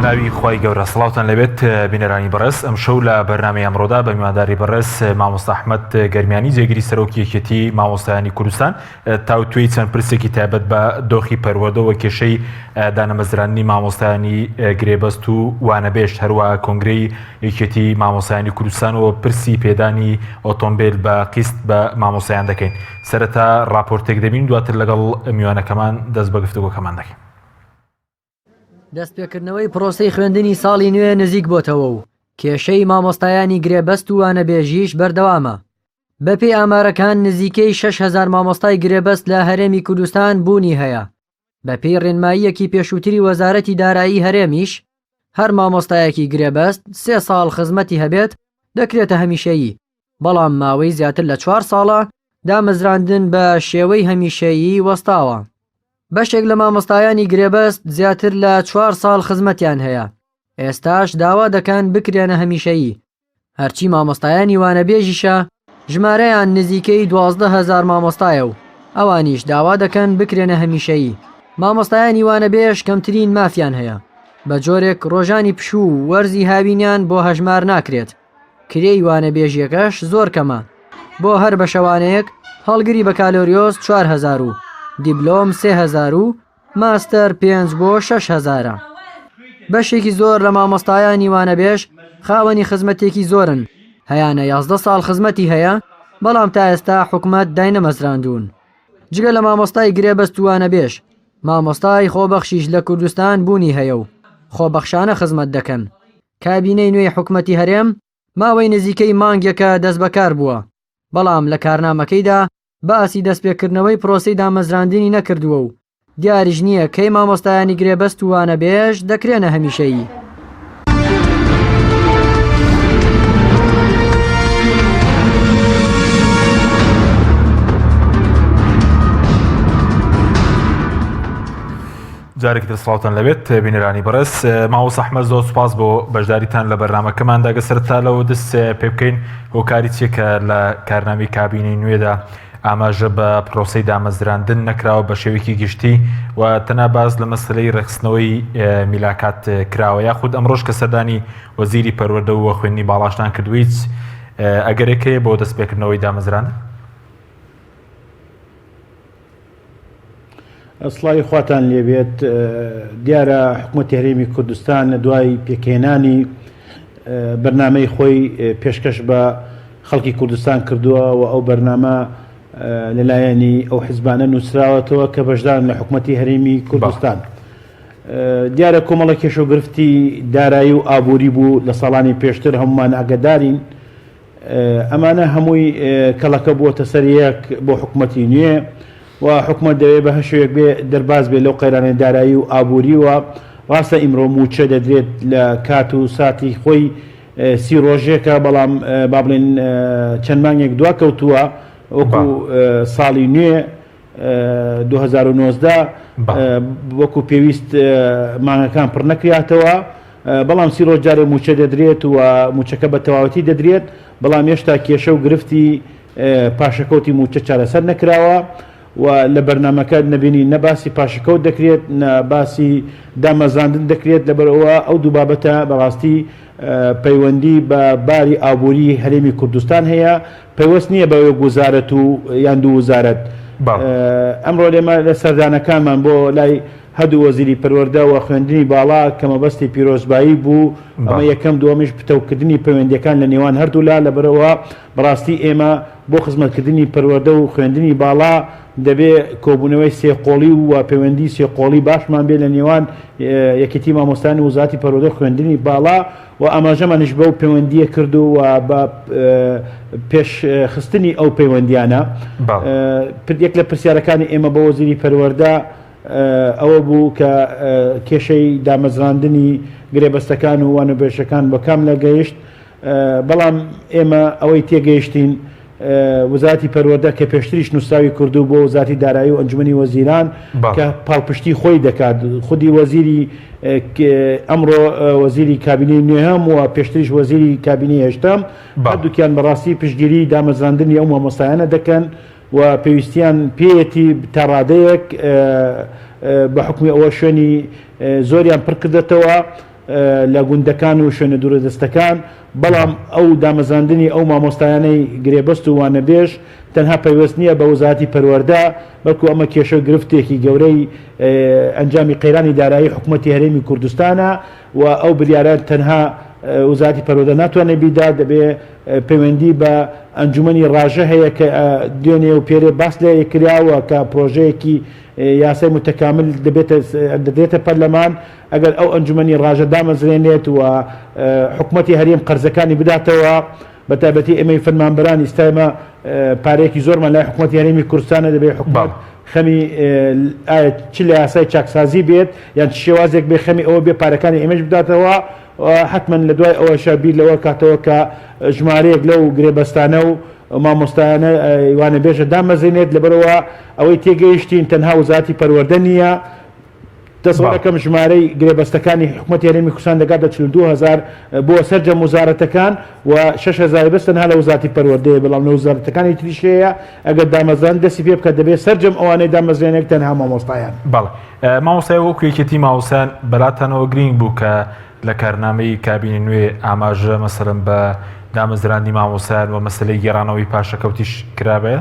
بەناوی خوای گەورە سڵاوتان لەبێت بینەرانی بەڕێز ئەمشەو لە بەرنامەی ئەمڕۆدا بە میوانداری بەڕێز مامۆستا ئەحمەد گەرمیانی جێگری سەرۆکی یەکێتی مامۆستایانی کوردستان تاوتوێی چەند پرسێکی تایبەت بە دۆخی پەروەردەوە کێشەی دانەمەزراندنی مامۆستایانی گرێبەست و وانەبێژ هەروە کۆنگرەی یەکێتی مامۆستایانی کوردستان و پرسی پێدانی ئۆتۆمبیل بە قیست بە مامۆستایان دەکەین سەرەتا راپۆرتێک دەبین دواتر لەگەڵ میوانەکەمان دەست بە گفتوگۆکەمان دەکەین. دەستپێکردنەوەی پرۆسەی خوێندنی ساڵی نوێ نزیک بۆتەوە و کێشەی مامۆستایانی گرێبەست و وانەبێژیش بەردەوامە. بەپێی ئامارەکان نزیکەی 6000 مامۆستای گرێبەست لە هەرێمی کوردستان بوونی هەیە. بەپێی ڕێنماییەکی پێشووتری وەزارەتی دارایی هەرێمیش، هەر مامۆستایەکی گرێبەست سێ ساڵ خزمەتی هەبێت دەکرێتە هەمیشەیی، بەڵام ماوەی زیاتر لە چوار ساڵە دامەزراندن بە شێوەی هەمیشەیی وەستاوە. بەشێک لە مامۆستایانی گرێبەست زیاتر لە چوار ساڵ خزمەتیان هەیە، ئێستاش داوا دەکەن بکرێنە هەمیشەیی. هەرچی مامۆستایانی وانەبێژیشە ژمارەیان نزیکەی 12 هەزار مامۆستایە و ئەوانیش داوا دەکەن بکرێنە هەمیشەیی. مامۆستایانی وانەبێژ کەمترین مافیان هەیە، بە جۆرێک ڕۆژانی پشوو و وەرزی هاوینیان بۆ هەژمار ناکرێت. کرێی وانەبێژیەکەش زۆر کەمە، بۆ هەر بەشەوانەیەک هەڵگری بەکالۆریۆس 4000 و دیبلۆم 3000 و ماستەر 5 بۆ 6 هەزارە. بەشێکی زۆر لە مامۆستایانی وانەبێژ خاوەنی خزمەتێکی زۆرن، هەیانە 11 ساڵ خزمەتی هەیە، بەڵام تا ئێستا حکومەت داینەمەزراندوون. جگە لە مامۆستای گرێبەست و وانەبێژ، مامۆستای خۆبەخشیش لە کوردستان بوونی هەیە و خۆبەخشانە خزمەت دەکەن. کابینەی نوێی حکومەتی هەرێم ماوەی نزیکەی مانگێکە دەستبەکار بووە، بەڵام لە کارنامەکەیدا باسی دەستپێکردنەوەی پرۆسەی دامەزراندنی نەکردووە و دیاریش نییە کەی مامۆستایانی گرێبەست و وانەبێژ دەکرێنە هەمیشەیی. جارێکی تر سڵاوتان لەبێت بینەرانی بەڕێز مامۆستا ئەحمەد زۆر سوپاس بۆ بەشداریتان لە بەرنامەکەماندا گە سەرەتا لەوە دەست پێ بکەین هۆکاری چیە کە لە کارنامەی کابینەی نوێدا ئاماژە بە پرۆسەی دامەزراندن نەکراوە بە شێوەیەکی گشتی و تەنها باس لە مەسلەی ڕێکخستنەوەی میلاکات کراوە یاخود ئەمڕۆژ کە سەردانی وەزیری پەروەردە و خوێندنی باڵاشتان کردووە هیچ ئەگەرێک هەیە بۆ دەستپێکردنەوەی دامەزراندن؟ سڵاوی خواتان لێبێت دیارە حکوومەتی هەرێمی کوردستان لە دوای پێکهێنانی بەرنامەی خۆی پێشکەش بە خەڵکی کوردستان کردووە و ئەو بەرنامە لەلایەنی ئەو حزبانە نووسراوەتەوە کە بەشدارن لە حکوومەتی هەرێمی کوردستان. دیارە کۆمەڵە کێشە و گرفتی دارایی و ئابووری بوو لە ساڵانی پێشتر هەمومان ئاگدارین ئەمانە هەمووی کەڵەکە بووەتە سەر یەک بۆ حکومەتی نوێ و حکومەت دەوێ بە هەر شێوەیەک بێ دەرباز بێ لەو قەیرانە دارایی و ئابووریوە. ڕاستە ئیمڕۆ مووچە دەدرێت لە کات و ساتی خۆی سی ڕۆژێکە، بەڵام با بڵێین چەند مانگێک دواکەوتووە وەکو ساڵی نوێ 2019 وەکو پێویست مانگەکان پڕ نەکریاتەوە، بەڵام سی ڕۆژ جارێ مووچە دەدرێت و مووچەکە بە تەواوەتی دەدرێت، بەڵام هێشتا کێشە و گرفتی پاشەکەوتی مووچە چارەسەر نەکراوە و لە بەرنامەکە نەبینی نە باسی پاشەکەوت دەکرێت نە باسی دامەزراندن دەکرێت، لەبەرئەوە ئەو دوو بابەتە بەڕاستی پەیوەندی بە باری ئابووری هەرێمی کوردستان هەیە، پەیوەست نییە بە یەک وزارەت و یان دوو وزارەت. ئەمڕۆ ئێمە لە سەردانەکانمان بۆ لای هەردوو وەزیری پەروەردە و خوێندنی باڵا کە مەبەستی پیرۆزبایی بوو، ئەمە یەکەم، دووەمیش پتەوکردنی پەیوەندییەکان لە نێوان هەردوولا، لەبەرئەوە بەڕاستی ئێمە بۆ خزمەتکردنی پەروەردە و خوێندنی باڵا دەبێ کۆبوونەوەی سێقۆڵی و پەیوەندی سێقۆڵی باشمان بێ لە نێوان یەکێتی مامۆستایان و وەزارەتی پەروەردە و خوێندنی باڵا و ئاماژەمانیش بەو پەیوەندییە کرد و بە پێشخستنی ئەو پەیوەندییانە. یەک لە پرسیارەکانی ئێمە بۆ وەزیری پەروەردە ئەوە بوو کە کێشەی دامەزراندنی گرێبەستەکان و وانەبێژەکان بە کام لە گەیشت، بەڵام ئێمە ئەوەی تێگەیشتین وەزارەتی پەروەردە کە پێشتریش نووسراوی کردوو بۆ وەزارەتی دارایی و ئەنجومەنی وەزیران کە پاڵپشتی خۆی دەکات خودی وەزیری ئەمڕۆ وەزیری کابینەی نوێهەم و پێشتریش وەزیری کابینەی هەشتەم هەردووکیان بەڕاستی پشتگیری دامەزراندنی ئەو مامۆستایانە دەکەن و پێویستیان پێیەتی تا ڕادەیەک بە حوکمی ئەوە شوێنی زۆریان پڕکردەتەوە. لە گوندەکان و شوێنە دوورەدەستەکان، بەڵام ئەو دامەزراندنی ئەو مامۆستایانەی گرێبەست و وانەبێژ تەنها پەیوەست نییە بە وەزارەتی پەروەردە، بەڵکو ئەمە کێشە و گرفتێکی گەورەی ئەنجامی قەیرانی دارایی حکومەتی هەرێمی کوردستانە و ئەو بریارە تەنها وەزارەتی پەروەردە ناتوانێت بیدات، دەبێ پەیوەندی بە ئەنجومەنی ڕاژە هەیە کە دوێنێ و پێرێ باس لێ کراوە کە پرۆژەیەکی یاسای متکامل دەبێتە دەدرێتە پەرلەمان، ئەگەر ئەو ئەنجومەنی ڕاژە دامەزرێنێت و حکومەتی هەرێم قەرزەکانی بداتەوە، بە تایبەتی ئێمەی فەرمانبەران ئیستا ئێمە پارەیەکی زۆرمان لای حکومەتی هەرێمی کوردستانە، دەبێت حکومەت خەمی ئایا چ لە یاسای چاکسازی بێت یان چ شێوازێک بێ خەمی ئەوە بێ پارەکانی ئێمەش بداتەوە، حەتمەن لە دوای ئەوەشە بیر لەوە کاتەوە کە ژمارەیەک لەو گرێبەستانە و مامۆستایانە وانەبێژە دامەزرێنێت، لەبەرئەوە ئەوەی تێگەیشتین تەنها وەزارەتی پەروەردە نییە، دەستەکەم ژمارەی گرێبەستەکانی حکومەتی هەرێمی کوردستان دەگاتە 42 هەزار بۆ سەرجەم وزارەتەکان و 6 هەزاری بەس تەنها لە وزارەتی پەروەردەیە، بەڵام لە وزارەتەکانی تریش هەیە. ئەگەر دامەزران دەستی پێ بکات دەبێت سەرجەم ئەوانەی دامەزرێنێک تەنها مامۆستایان. بەڵێ مامۆستای، وەکو یەکێتی مامۆستایان بەلاتانەوە گرنگ بوو کە لە کارنامەی کابینی نوێ ئاماژە مەسەلەن بە دامەزراندنی مامۆستایان و مەسەلەی گێڕانەوەی پاشەکەوتیش کرابێ؟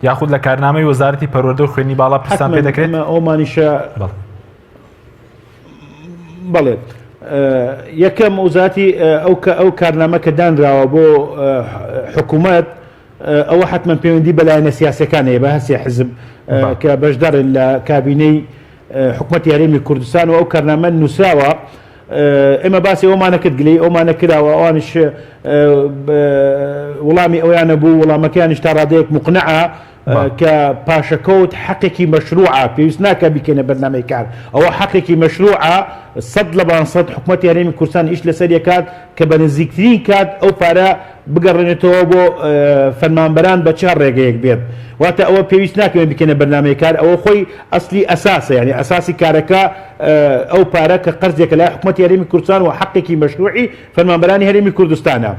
یاخود لە کارنامەی وەزارەتی پەروەردە و خوێندنی باڵا پرسان پێ دەکرێت؟ ئەومانیشە بەڵێ، یەکەم وزاتی ئەو کە ئەو کارنامە کە دانراوە بۆ حکوومەت، ئەوە حتمما پەیوەندی بە لایەنە سیاسەکان هەیە، بە هەرسێ حزب کە بەشدارن لە کابینەی حکوومەتی هەرێمی کوردستان و ئەو کارنامە نووسراوە. ئێمە باسی ئەومانە کرد، گلەی ئەومانە کراوە، ئەوانیش وڵامی ئەویانە بوو، وڵامەکەیانیش تا ڕادەیەک مقنعە کە پاشەکەوت حەقێکی مەشروعە، پێویست ناکە بیکەینە بەرنامەی کار، ئەوە حەقێکی مەشروعە. 100% حکوومەتی هەرێمی کوردستان ئیش لەسەر یەکات کە بە نزیکترین کات ئەو پارە بگەڕێنێتەوە بۆ فەرمانبەران بە چ ڕێگەیەک بێت. واتە ئەوە پێویست ناکەوێت بکەینە بەرنامەی کار، ئەوە خۆی ئەسلی ئەساسە، یعنی ئەساسی کارەکە ئەو پارە کە قەرزێکە لای حکوومەتی هەرێمی کوردستان و حەقێکی مەشروعی فەرمانبەرانی هەرێمی کوردستانە.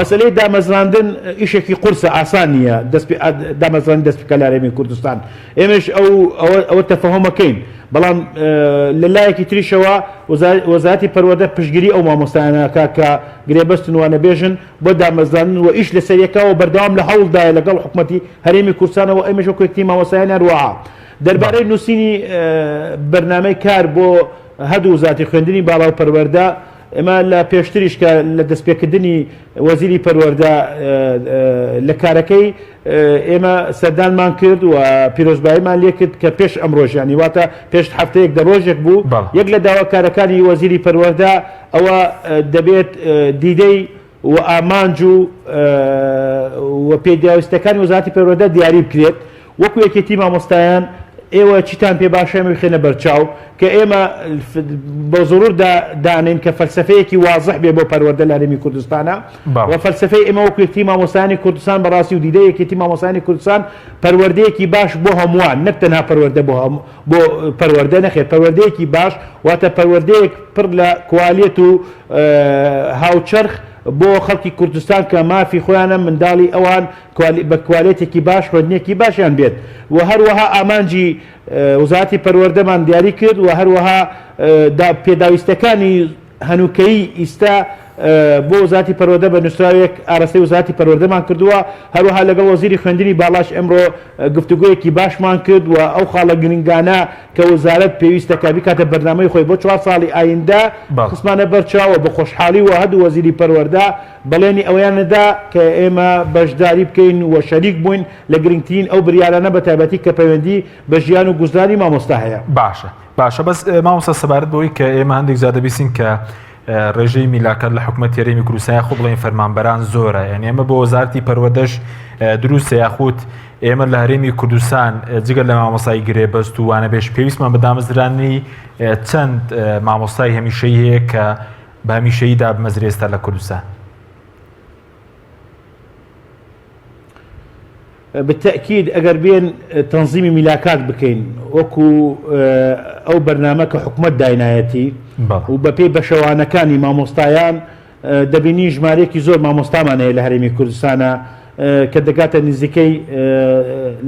مەسەلەی دامەزراندن ئیشێکی قورسە، ئاسان نییە دەست دامەزراندن دەست بکە لە هەرێمی کوردستان، ئێمەش ئەو ئەوە تەفەهۆمەکەین، بەڵام لە لایەکی تریشەوە وەزارەتی پەروەردە پشتگیری ئەو مامۆستایانەکە کە گرێبەستن وانەبێژن بۆ دامەزراندن و ئیش لەسەر یەکەوە بەردەوام لە هەوڵدایە لەگەڵ حکومەتی هەرێمی کوردستانەوە، ئێمەش وەکو یەکێتی مامۆستایان هەروەها. دەربارەی نووسینی بەرنامەی کار بۆ هەردوو وەزارەتی خوێندنی باڵا و پەروەردە، ئێمە لە پێشتریش کە لە دەستپێکردنی وەزیری پەروەردە لە کارەکەی ئێمە سەردانمان کرد و پیرۆزباییمان لێ کرد کە پێش ئەم ڕۆژیانی، واتە پێش هەفتەیەک دە ڕۆژێک بوو، یەک لە داواکارەکانی وەزیری پەروەردە ئەوە دەبێت دیدەی و ئامانج و و پێداویستەکانی وەزارەتی پەروەردە دیاری بکرێت. وەکو یەکێتی مامۆستایان ئێوە چیتان پێ باشە ئێمە بخێنە بەرچاو کە ئێمە بە زڕور دانین کە فەلسفەیەکی وازح بێ بۆ پەروەردە لە هەرێمی کوردستانە و فەلسفەی ئێمە وەکو یەکێتی مامۆستایانی کوردستان بەڕاستی و دیدەی یەکێتی مامۆستایانی کوردستان پەروەردەیەکی باش بۆ هەمووان، نەک تەنها پەروەردە بۆ هەم بۆ پەروەردە، نەخێر، پەروەردەیەکی باش واتە پەروەردەیەک پڕ لە کوالێت و هاوچەرخ بۆ خەڵکی کوردستان کە مافی خۆیانە منداڵی ئەوان بە کوالێتێکی باش خوێندنێکی باشیان بێت و هەروەها ئامانجی وزارەتی پەروەردەمان دیاری کرد و هەروەها پێداویستەکانی هەنووکەیی ئیستا بۆ وەزارەتی پەروەردە بە نووسراوێک ئاراستەی وەزارەتی پەروەردەمان کردووە، هەروەها لەگەڵ وەزیری خوێندنی باڵاش ئەمڕۆ گفتوگۆیەکی باشمان کرد و ئەو خاڵە گرنگانە کە وەزارەت پێویستە کە بیکاتە بەرنامەی خۆی بۆ 4 ساڵی ئایندە خستمانە بەرچاو و بە خۆشحاڵی و هەردوو وەزیری پەروەردە بەڵێنی ئەوەیان نەدا کە ئێمە بەشداری بکەین و شەریک بووین لە گرنگترین ئەو بریارانە بە تایبەتی کە پەیوەندی بە ژیان و گوزرانی مامۆستا هەیە. باشە باشە بەس مامۆستا سەبارەت بەوەی کە ئێمە هەندێک جار دەبیستین کە ڕێژەی میلاکات لە حکوومەت هەرێمی کوردستان یاخود بڵێن فەرمانبەران زۆرە، یعنی ئەمە بۆ وەزارەتی پەروەردەش دروستە یاخود ئێمە لە هەرێمی کوردستان جگە لە مامۆستای گرێبەست و وانەبێژ پێویستمان بە دامەزرانی چەند مامۆستای هەمیشەیی هەیە کە بە هەمیشەیی دابمەزرێ ئێستا لە کوردستان؟ بالتأکید ئەگەر بێن تەنزیمی میلاکات بکەین وەکو ئەو بەرنامە کە حکومەت داینایەتی و بەپێی بەشەوانەکانی مامۆستایان دەبینی ژمارەیەکی زۆر مامۆستامان هەیە لە هەرێمی کوردستانە کە دەگاتە نزیکەی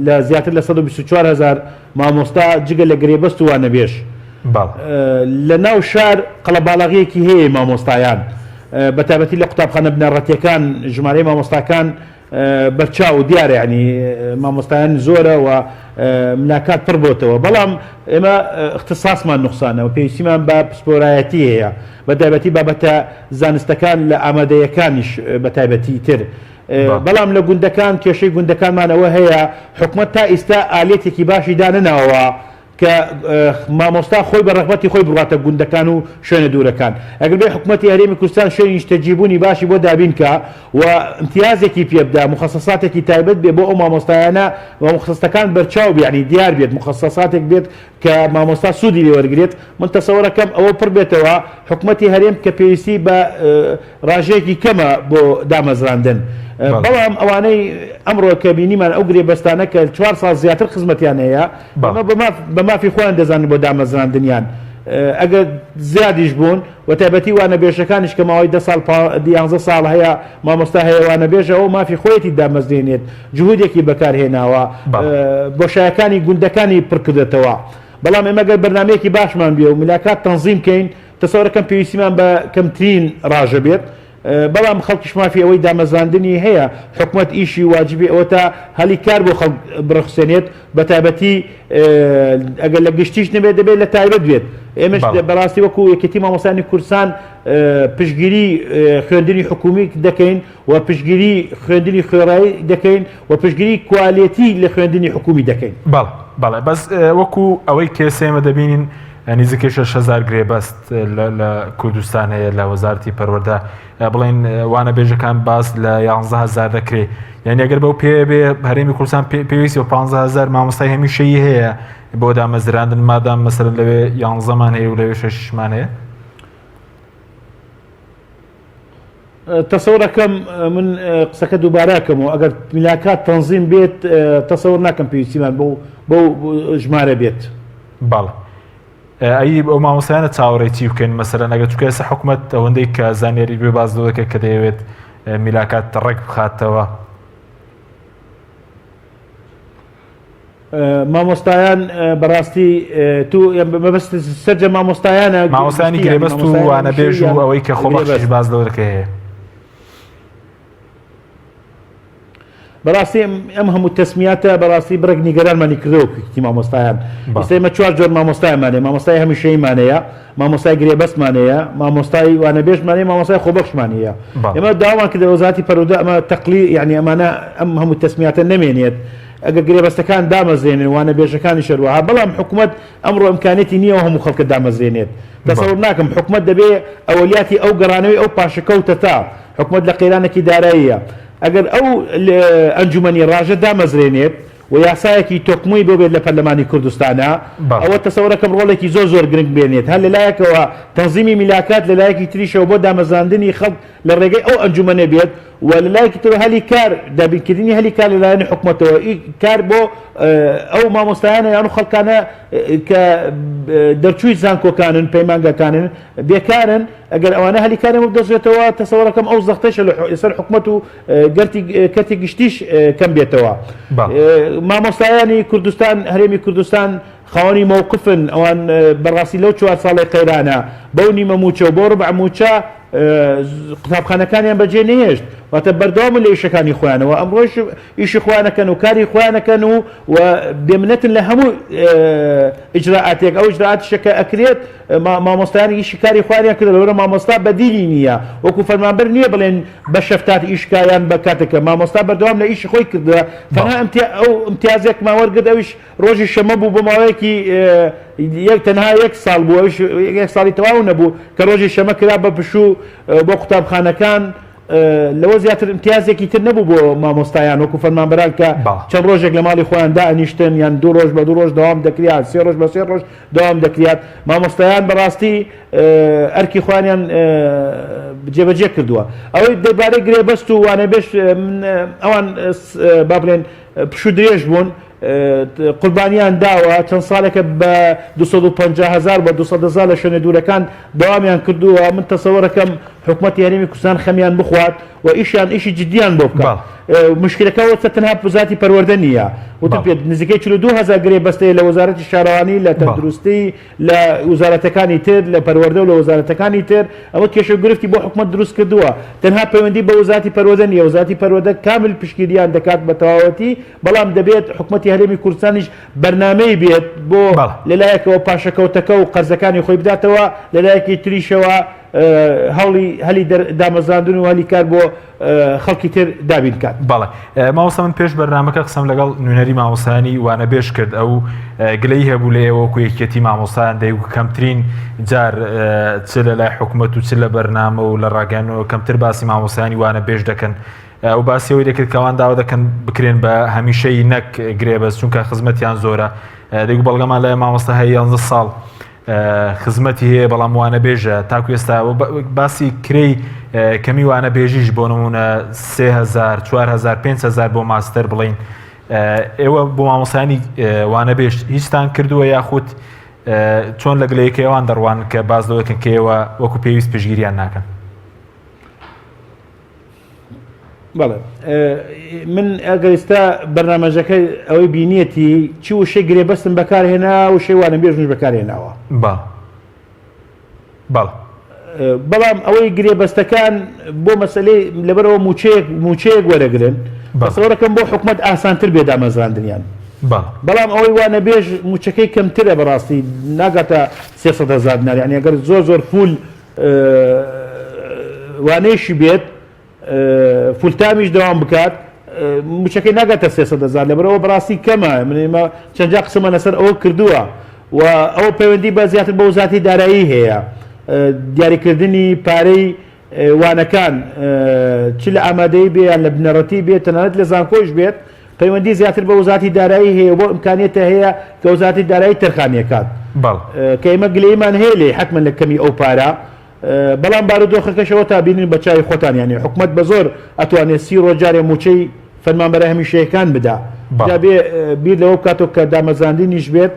لە زیاتر لە 124 هزار مامۆستا جگە لە گرێبەست و وانەبێژ. لە ناو شار قەڵەباڵغیەکی هەیە مامۆستایان بە تایبەتی لە قوتابخانە بنەڕەتیەکان ژمارەی مامۆستاکان بەرچاو و دیارە یعنی مامۆستایان زۆرە و ملاکات پڕ بۆتەوە بەڵام ئێمە اختصاصمان نوقسانە و پێویستیمان بە پسپۆرایەتی هەیە بە تایبەتی بابەتە زانستەکان لە ئامادەیەکانیش بە تایبەتی تر بەڵام لە گوندەکان کێشەی گوندەکانمان ئەوە هەیە حکومەت تا ئیستا ئالێتێکی باشی دانەناوە کە مامۆستا خۆی بە ڕەغبەتی خۆی بڕواتە گوندەکان و شوێنە دوورەکان. ئەگەر بێ حکومەتی هەرێمی کوردستان شوێنی نیشتەجیبوونی باشی بۆ دابین کا و ئیمتیازێکی پێ بدا، موخەسەساتێکی تایبەت بێ بۆ ئەو مامۆستایانە و موخەسەسەکان بەرچاو بێ یانی دیار بێت موخەسەساتێک بێت کە مامۆستا سوودی لێ وەرگرێت، من تەسەوەرەکەم ئەوە پڕ بێتەوە حکومەتی هەرێم کە پێویستی بە ڕاژەیەکی کەمە بۆ دامەزراندن، بەڵام ئەوانەی ئەمڕۆ کە بینیمان ئەو گرێبەستانە کە چوار ساڵ زیاتر خزمەتیان هەیە، ئەمە بە مافی خۆیان دەزانن بۆ دامەزراندنیان ئەگەر زیادیش بوون و تایبەتی وانەبێژەکانیش کە ماوەی دە ساڵ یانزە ساڵ هەیە مامۆستا هەیە وانەبێژە ئەو مافی خۆیەتی دامەزرێنێت جهودێکی بەکارهێناوە بۆشایەکانی گوندەکانی پڕکردێتەوە بەڵام ئێمە گەر بەرنمەیەکی باشمان بێ و ملاکات تەنزیم کەین تەسەورەکەم پێویستیمان بە کەمترین ڕاژە بێت، بەڵام خەڵکیش مافی ئەوەی دامەزراندنی هەیە، حکومەت ئیشی واجبی ئەوەتا هەلی کار بۆ خەڵک بڕەخسێنێت، بەتایبەتی ئەگەر لە گشتیش نەبێت دەبێت لە تایبەت بێت. ئێمەش بەڕاستی وەکو یەکێتی مامۆستایانی کوردستان پشتگیری خوێندنی حکومی دەکەین و پشتگیری خوێندنی خوێڕایی دەکەین و پشتگیری کوالێتی لە خوێندنی حکومی دەکەین. بەڵێ بەڵێ بەس وەکو ئەوەی کە ئێستا ئێمە دەبینین نزیکەی 6000 گرێبەست لە کوردستان هەیە لە وەزارەتی پەروەردە بڵێن وانەبێژەکان باس لە 11000 دەکرێ یعنی ئەگەر بەو پێ بێ هەرێمی کوردستان پێویستی بە 15000 مامۆستای هەمیشەیی هەیە بۆ دامەزراندن مادام مەسەلەن لەوێ یانزەمان هەیە و لەوێ شەشمان هەیە. تەسەور ئەکەم من قسەکە دووبارە ئەکەمەوە ئەگەر میلاکات تەنزیم بێت تەسەور ناکەم پێویستیمان بەو بەو ژمارە بێت. بەڵێ ئەی ئەو مامۆستایانە چاوەڕێی چی بکەن مەسەلەن ئەگەر چونکە ئێستا حکومەت ئەوەندەی کە زانیاری بێ باس لەوە دەکات کە دەیەوێت میلاکات ڕێک بخاتەوە. مامۆستایان بەڕاستی تو مەبەست سەرجە مامۆستایانە مامۆستایانی گرێبەست و وانەبێژ و ئەوەی کە خۆبەخشیش باس لەوە دەکەی هەیە. بەڕاستی ئەم هەموو تەسمیاتە بەڕاستی بڕێک نیگەرانمانی کردەوە کویتی مامۆستایان ئێستا ئێمە چوار جۆر مامۆستایمانەیە مامۆستای هەمیشەیمانەیە مامۆستای گرێبەستمانەیە مامۆستای وانەبێژمانەیە مامۆستای خۆبەخشمان هەیە ئێمە داوامان کردە وەزارەتی پەروەردە ئەمە تەقلی یعنی ئەمانە ئەم هەموو تەسمیاتە نەمێنێت ئەگەر گرێبەستەکان دامەزرێنن وانەبێژەکانیش هەروەها بەڵام حکومەت ئەمڕۆ ئیمکانیەتی نییە هەموو خەڵکە دامەزرێنێت تەسەور ناکەم حکومەت دەبێ ئەوەلیاتی ئەو گەڕانەوەی ئەو پاشەکەوتە تا حکومەت لە قەیرانێکی داراییە ئەگەر ئەو ئەنجومەنی ڕاژە دامەزرێنێت و یاسایەکی تۆکمەی بۆ بێت لە پەرلەمانی کوردستانا ئەوە تەسەورەکەم ڕۆڵێکی زۆر زۆر گرنگ بێنێت هەر لەلایەکەوە تەنزیمی میلاکات لەلایەکی تریشەوە بۆ دامەزراندنی خەڵک لە ڕێگەی ئەو ئەنجومەنە بێت و لەلایەکی ترەوە هەلی کار دابینکردنی هەلی کار لەلایەن حکومەتەوە کار بۆ ئەو مامۆستایانە یان و خەڵکانە کە دەرچووی زانکۆکانن پەیمانگاکانن بێکارن ئەگەر ئەوانە هەلی کاریان بۆ بدۆزرێتەوە تەسەوەرەکەم ئەو زەختەیشە لەسەر حکومەت و گەرتی کەرتی گشتیش کەم بێتەوە. مامۆستایانی کوردستان هەرێمی کوردستان خاوەنی مەوقفن ئەوان بەڕاستی لەو چوار ساڵەی قەیرانە بەو نیمە مووچە و بەو ڕبع مووچە قوتابخانەکانیان بەجێ نەهێشت واتە بەردەوامن لە ئیشەکانی خۆیانەوە ئەمڕۆش ئیشی خۆیانەکەن و کاری خۆیانەکەن و و بێمنەتن لە هەموو ئیجرائاتێک ئەو ئیجرائاتیشە کە ئەکرێت مامۆستایان ئیشی کاری خۆیانیان کردوە لەوەرە مامۆستا بەدیلی نییە وەکو فەرمانبەر نییە بڵێن بە شەفتات ئیشکا یان بە کاتێکە مامۆستا بەردەوام لە ئیشی خۆی کردوە تەنها ئەو ئیمتیازێکمان وەرگرت ئەویش ڕۆژی شەمە بوو بۆ ماوەیەکی یەک تەنها یەک ساڵ بوو ئەویش یەک ساڵی تەواو نەبوو کە ڕۆژی شەمە کرا بە پشوو بۆ قوتابخانەکان لەوە زیاتر امتیازێکی تر نەبوو بۆ مامۆستایان وەکو فەرمانبەران کە چەند ڕۆژێک لە ماڵی خۆیان دائەنیشتن یان دوو ڕۆژ بە دوو ڕۆژ دەوام دەکریان سێ ڕۆژ بە سێ ڕۆژ دەوام دەکریات مامۆستایان بەڕاستی ئەرکی خۆیانیان جێبەجێ کردووە ئەوەی دەربارەی گرێبەست و وانەبێژ ئەوان با بڵێن پشوو درێژ بوون قوربانیان داوە، چەند ساڵێکە بە 250 هەزار بە 200 هەزار لە شوێنە دوورەکان دەوامیان کردووە، من تەسەوەرەکەم حکومەتی هەرێمی کوردستان خەمیان بخوات و ئیشیان ئیشی جدیان بۆ بکات. مشکلەکە وەچە تەنها وەزارەتی پەروەردە نییە، وتم پێت نزیکەی 42 هەزار گرێبەست هەیە لە وەزارەتی شارەوانی، لە تەندروستی، لە وەزارەتەکانی تر، لە پەروەردە و لە وەزارەتەکانی تر، ئەوە کێشە و گرفتی بۆ حکومەت دروست کردووە. تەنها پەیوەندی بە وەزارەتی پەروەردە نییە، وەزارەتی پەروەردە کامل پشتگیریان دەکات بە تەواوەتی، بەڵام دەبێت حکومەتی هەرێمی کوردستانیش بەرنامەی بێت بۆ لەلایەکەوە پاشەکەوتەکە و قەرزەکانی خۆی بداتەوە، لەلایەکی تریشەوە هەوڵی هەلی دامەزراندن و هەلی کار بۆ خەڵکی تر دابین بکات. بەڵێ مامۆستا من پێش بەرنامەکە قسەم لەگەڵ نوێنەری مامۆستایانی وانەبێژ کرد ئەو گلەی هەبوو لە ئێوە وەکو یەکێتی مامۆستایان دەیگوت کەمترین جار چ لە لای حکومەت و چ لە بەرنامە و لە ڕاگەیاندنەوە کەمتر باسی مامۆستایانی وانەبێژ دەکەن ئەو باسی ئەوەی دەکرد کەوان داوا دەکەن بکرێن بە هەمیشەی نەک گرێبەست چونکە خزمەتیان زۆرە دەیگو بەڵگەمان لای مامۆستا هەیە 11 ساڵ خزمەتی هەیە بەڵام وانەبێژە تاکو ئێستا باسی کرێی کەمی وانەبێژیش بۆ نمونە 3000 4000 5000 بۆ ماستەر بڵین ئێوە بۆ مامۆسانی وانەبێژ هیچتان کردووە یاخود چۆن لە گلەیەکە ئەوان دەڕوان کە باز لەوەکەن کە ئێوە وەکو پێویست پشگیریان ناکەن؟ بەڵێ من ئەگەر ئێستا بەرنامەژەکە ئەوەی بینیەتی چی وشەی گرێبەستم بەکارهێنا وشەی وانەبێژنش بەکارهێناوە با بەڵێ بەڵام ئەوەی گرێبەستەکان بۆ مەسلەی لەبەرەوە موچەیەک موچەیەک وەرەگرن بەسەوەرەکەم بۆ حکومت ئاسانتر بێ دامەزراندنیان بەڵام ئەوەی وانەبێژ موچەکەی کەمترە بەڕاستی ناگاتە 300 هزار دینار یعنی ئەگەر زۆر زۆر full وانەیشی بێت full time یش دەوام بکات موچەکەی ناگاتە 300 هزار لەبەرەوە بەڕاستی کەمە من ئێمە چەند جار قسەمان لەسەر ئەوە کردووە و ئەوە پەیوەندی بە زیاتر بە وەزارەتی دارایی هەیە دیاریکردنی پارەی وانەکان چ لە ئامادەی بێ یان لە بنەڕەتی بێت تەنانەت لە زانکۆش بێت پەیوەندی زیاتر بە وەزارەتی دارایی هەیە و بەو ئیمکانیەتە هەیە کە وەزارەتی دارایی تەرخانی ئەکات کە ئێمە گلەییمان هەیە لێی حەتمەن لە کەمی ئەو پارە بەڵام بارودۆخەکەش ئەوەتا بینین بە چاوی خۆتان یانی حکومەت بە زۆر ئەتوانێت سی ڕۆژ جارێ مووچەی فەرمانبەرە هەمیشەیەکان بدا جا بێ بیر لەوە بکاتەوە کە دامەزراندنیش بێت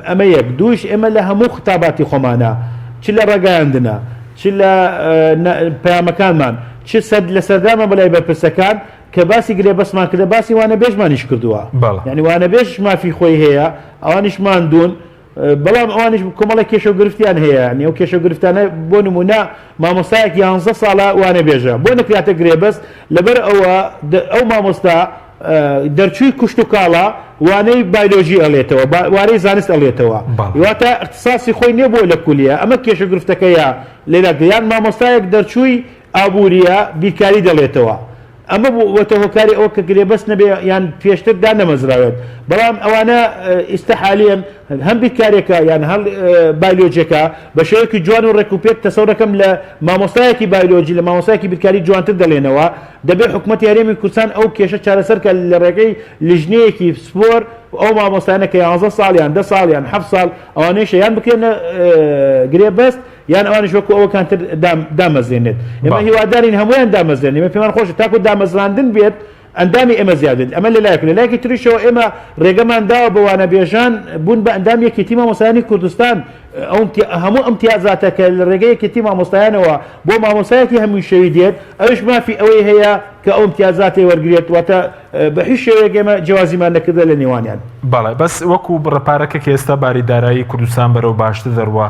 ئەمە یەک دووش ئێمە لە هەموو خطاباتی خۆمانە چ لە ڕاگەیاندنە چ لە پەیامەکانمان چ لە سەردانمان بەلای بەرپرسەکان کە باسی گرێبەستمان کردە باسی وانەبێژمانیش کردووە یعنی وانەبێژ مافی خۆی هەیە ئەوانیش ماندوون بەڵام ئەوانیش کۆمەڵێک کێشە و گرفتیان هەیە یعنی ئەو کێشە و گرفتانە بۆ نمونە مامۆستایەک یانزە ساڵە وانەبێژە بۆ نەکراتە گرێبەست لەبەر ئەوە ئەو مامۆستا دەرچووی کوشت و کاڵە وانەی بایلۆژی ئەڵێتەوە وانەی زانست ئەڵێتەوە واتە اختصاصی خۆی نییە بۆ لە کولیە ئەمە کێشە گرفتەکەیە لێرا یان مامۆستایەک دەرچووی ئابوورییە بیرکاری دەڵێتەوە. ئەمە بووەتە هۆکاری ئەوە کە گرێبەست نەبێ یان پێشتر دانەمەزراوێت. بەڵام ئەوانە ئیستە حالیەن هەم بیرکاریەکە یان هەر بایلۆجیەکە بە شێوەیەکی جوان و ڕێکوپێک تەسەور دەکەم لە مامۆستایەکی بایلۆجی لە مامۆستایەکی بیرکاری جوانتر دەڵێنەوە. دەبێ حکومەتی هەرێمی کوردستان ئەو کێشە چارەسەر کە لە ڕێگەی لیژنەیەکی پسپۆر ئەو مامۆستایانە کە یانزە ساڵ یان دە ساڵ یان حەفت ساڵ ئەوانەیشە یان بکرێنە گرێبەست یان ئەوانیش وەکو ئەوەکان تر دامەزرێنێت. ئێمە هیوادارین هەموویان دامەزرێن. ئێمە پێمان خۆشە تاکو دامەزراندن بێت ئەندامی ئێمە زیاد بێت. ئەمە لە لایەک. لە لایەکی تریشەوە ئێمە ڕێگەمان داوە بە وانەبێژان بوون بە ئەندامی یەکێتی مامۆستایانی کوردستان. ئەو هەموو ئیمتیازاتە کە لە ڕێگەی یەکێتی مامۆستایانەوە بۆ مامۆستایەکی هەمیشەیی دێت، ئەویش مافی ئەوەی هەیە کە ئەو ئیمتیازاتەی وەرگرێت. واتە بە هیچ شێوەیەک ئێمە جیاوازیمان نەکردە لە نێوانیان. بەڵێ بەس وەکو بڕە پارەکە کە ئێستا باری دارایی کوردستان بەرەو باشتر دەڕوا،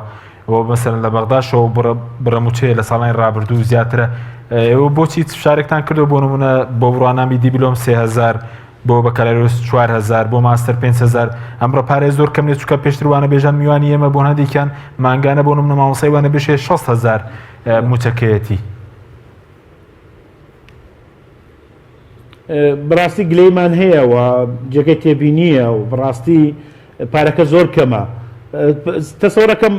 و مەسەلەن لە بەغداشەوە بڕە بڕە موچەیە لە ساڵانی ڕابردوو زیاترە ئێوە بۆچی فشارێکتان کردو بۆ نمونە بۆ بڕوانامی دیبلۆم 3000 بۆ بەکالۆریۆس 4000 بۆ ماستەر 5000 ئەم بڕە پارەیە زۆر کەم نیە چونکە پێشتر وانەبێژان میوانی ئێمە بۆ هەندێکیان مانگانە بۆ نمونە مامۆستای وانەبێژ هەیە 60000 موچەکەیەتی. بەڕاستی گلەیمان هەیە و جێگەی تێبینیە و بەڕاستی پارەکە زۆر کەمە تەسەورەکەم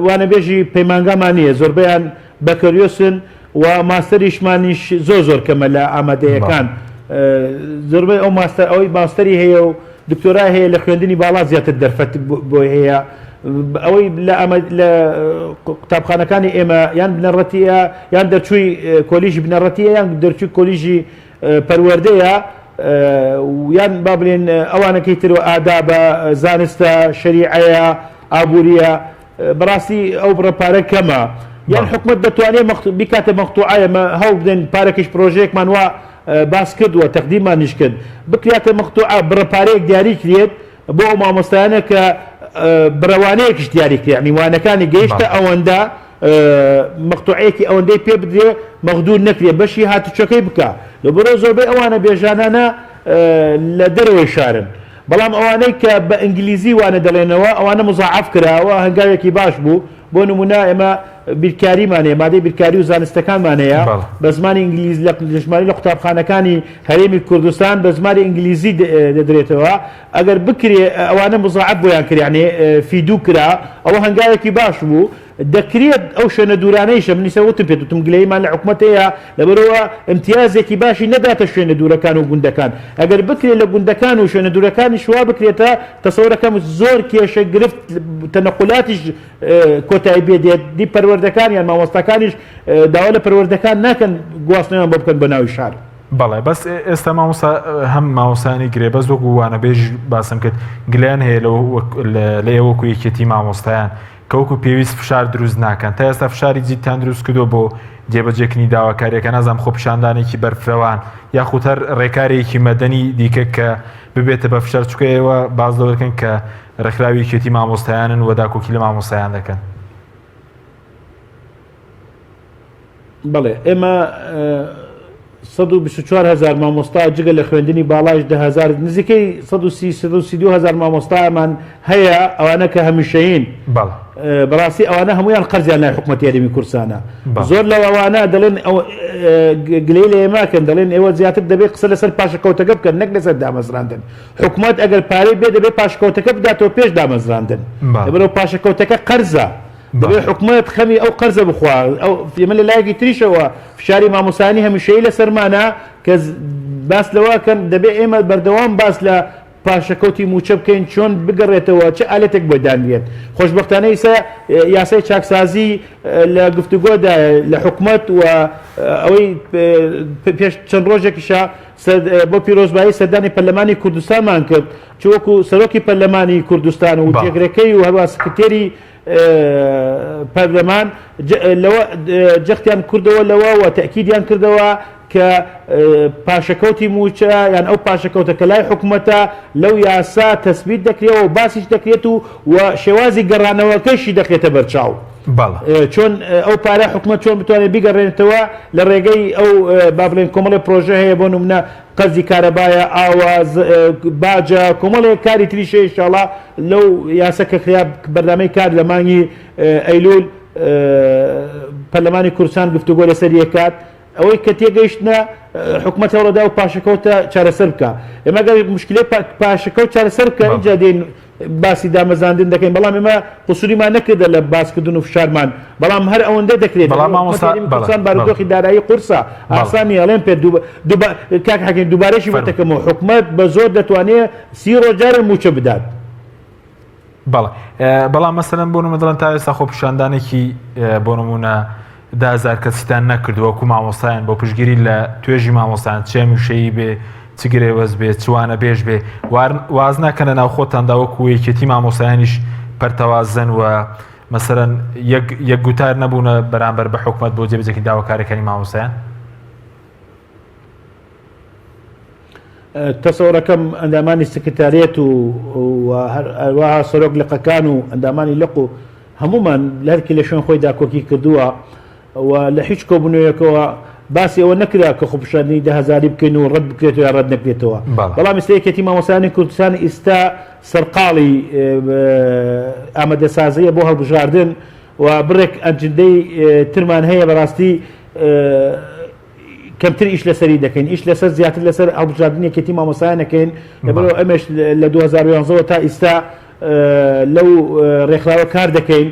وانەبێژی پەیمانگامان نییە زۆربەیان بەکەریۆسن و ماستەریشمانیش زۆر زۆر کەمە لە ئامادەیەکان زۆربەی ئەو ماستەر ئەوەی ماستەری هەیە و دکتۆرا هەیە لە خوێندنی باڵا زیاتر دەرفەت بۆی هەیە ئەوەی لە لە قوتابخانەکانی ئێمە یان بنەڕەتیە یان دەرچووی کۆلیژی بنەڕەتیە یان دەرچووی کۆلیژی پەروەردەیە یان با بڵێن ئەوانەکەی تر و ئادابە زانستە شەریعەیە ئابووریە بەڕاستی ئەو بڕە پارە کەمە. یان حکومەت دەتوانێت بیکاتە مەقتوعە، ئێمە هەوڵ بدەین پارەکەش پرۆژەیەکمان وا باس کرد و تەقدیمانیش کرد بکراتە مەقتوعە، بڕە پارەیەک دیاری کرێت بۆ ئەو مامۆستایانە کە بڕە وانەیەکیش دیاری کرێ، یانی وانەکانی گەیشتە ئەوەندە مەقتوعەیەکی ئەوەندەی پێ بدرێ مەغدور نەکرێ بەشی هاتوچۆکەی بکا، لەبەرئەوە زۆربەی ئەو وانەبێژانانە لە دەرەوەی شارن. بەڵام ئەوانەی کە بە ئینگلیزی وانە دەڵێنەوە ئەوانە مزاعەف کرا، ئەوە هەنگاوێکی باش بوو، بۆ نموونە ئێمە بیرکاریمان هەیە، مادەی بیرکاری و زانستەکانمان هەیە بە زمانی ئینگلیز لە ژمارەی لە قوتابخانەکانی هەرێمی کوردستان بە زمانی ئینگلیزی دەدرێتەوە، ئەگەر بکرێ ئەوانە مزاعەف بۆیان کرا یانی فیدوو کرا، ئەوە هەنگاوێکی باش بوو. دەکرێت ئەو شوێنە دوورانەیشە، من ئیستا وتم پێت وتم گلەییمان لە حکومەت هەیە لەبەرئەوە ئیمتیازێکی باشی نەداتە شوێنە دوورەکان و گوندەکان، ئەگەر بکرێت لە گوندەکان و شوێنە دوورەکانیش وا بکرێتە تەسەورەکەم زۆر کێشە گرفت تەنەقولاتیش کۆتایی پێ دێت، دی پەروەردەکان یان مامۆستاکانیش داوا لە پەروەردەکان ناکەن گواستنەوەیان بۆ بکەن بۆ ناوی شار. بەڵێ بەس ئێستا مامۆستا هەم مامۆستایانی گرێبەست وەکو وانەبێژ باسم کرد گلەیان هەیە لە ئێوە وەکو یەکێتی مامۆستایان کە وەکو پێویست فشار دروست ناکەن تا ئێستا فشاری جیدتان دروست کردووە بۆ جێبەجێکردنی داواکاریەکە نازانم خۆپیشاندانێکی بەرفرەوان یاخود هەر ڕێکارێکی مەدەنی دیکە کە ببێتە بە فشار چونکە ئێوە باس لەوە دەکەن کە ڕێکخراوی یەکێتی مامۆستایانن و داکۆکی لە مامۆستایان دەکەن. بەڵێ ئێمە 124 هزار مامۆستا جگە لە خوێندنی باڵایش 10هزار نزیکەی 132 هزار مامۆستامان هەیە ئەوانە کە هەمیشەین بەڕاستی ئەوانە هەمویان قەرزیان لای حکوومەتی هەرێمی کوردستانە زۆر لە ئەوانە دەڵێن گلەی لە ئێماکەن دەڵێن ئێوە زیاتر دەبێت قسە لەسەر پاشەکەوتەکە بکەن نەک لەسەر دامەزراندن حکوومەت ئەگەر پارەی بێ دەبێت پاشکەوتەکە بداتەوە پێش دامەزراندن لەبەرئەوە پاشەکەوتەکە قەرزە دەبێت حکومەت خەمی ئەو قەرزە بخوا. ئەو ئێمە لە لایەکی تریشەوە فشاری مامۆستایانی هەمیشەیی لەسەرمانە کە باس لەوە کەن دەبێت ئێمە بەردەوام باس لە پاشەکەوتی مووچە بکەین چۆن بگەڕێتەوە چ ئالەتێک بۆ دانرێت. خۆشبەختانە ئیستا یاسای چاکسازی لە گفتوگۆدایە لە حکومەت و ئەوەی پێش چەند ڕۆژێکیشە بۆ پیرۆزبایی سەردانی پەرلەمانی کوردستانمان کرد چ وەکو سەرۆکی پەرلەمانی کوردستان و جێگرەکەی و هەروە سکرتێری پەرلەمان لەوە جەختیان کردەوە لەوە و تەئکیدیان کردەوە کە پاشەکەوتی مووچە یان ئەو پاشەکەوتە کە لای حکومەتە لەو یاسا تەسبیت دەکرێەوە و باسیش دەکرێت و و شێوازی گەڕانەوەکەشی دەخرێتە بەرچاو. چۆن ئەو پارە حکومەت چۆن بتوانێت بیگەڕێنێتەوە لە ڕێگەی ئەو با بڵێن کۆمەڵی پرۆژە هەیە بۆ نمونە قەرزی کارەبایە، ئاوە، باجە، کۆمەڵێک کاری تریش هەیە ئیشاڵا لەو یاسا کە خرا بەرنامەی کار لە مانگی ئەیلول پەرلەمانی کوردستان گفتوگۆ لەسەر یەکات ئەوەی کە تێگەیشتنە حکومەت هەوڵەدا و پاشەکەوتە چارەسەر بکە ئێمە گەر مشکلەی پاشەکەوت چارەسەر بکە ئینجا دێین باسی دامەزراندن دەکەین بەڵام ئێمە قسوریمان نەکردە لە باسکردن و فشارمان بەڵام هەر ئەوەندە دەکرێت بەڵام مامۆستا بەڵام بارودۆخی دارایی قورسە ئاسان نییە ئەڵێم پێت کاک حەکیم دووبارەشی بۆ دەکەمەوە حکومەت بە زۆر دەتوانێت 30 ڕۆژ جارێ مووچە بدات. بەڵێ بەڵام مەسەلەن بۆ نمونە دەڵێن تا ئێستا خۆپیشاندانێکی بۆ نمونە 10هزار کەسیتان نەکردووە وەکو مامۆستایان بۆ پشتگیری لە توێژی مامۆستایان چ هەمیشەیی بێ چ گرێبەست بێ چ وانەبێژ بێ واز ناکەنە ناو خۆتاندا وەکو یەکێتی مامۆستایانیش پەرتەوازن و مەسەرەن یەک گوتار نەبوونە بەرامبەر بە حکومەت بۆ جێبەجێکردنی داواکاریەکانی مامۆستایان؟ تەسەورەکەم ئەندامانی سکرتاریەت و هەروەها سەرۆک لقەکان و ئەندامانی لق و هەموومان لە هەرکی لە شوێن خۆی داکۆکی کردووە و لە هیچ کۆبوونەوەیەکەوە باسی ئەوە نەکرا کە خۆپیشاندنی 10 هەزاری بکەین و ڕەت بکرێتەوە یا ڕەت نەکرێتەوە. بەڵام ئیستا یەکێتی مامۆستایانی کوردستان ئیستا سەرقاڵی ئامادەسازییە بۆ هەڵبژاردن و بڕێک ئەجندەی ترمان هەیە بەڕاستی کەمتر ئیش لەسەری دەکەین ئیش لەسەر زیاتر لەسەر هەڵبژاردنی یەکێتی مامۆستایان دەکەین لەبەرئەوە ئەمەش لە 2011ەوە تا ئیستا لەو ڕێکخراوە کار دەکەین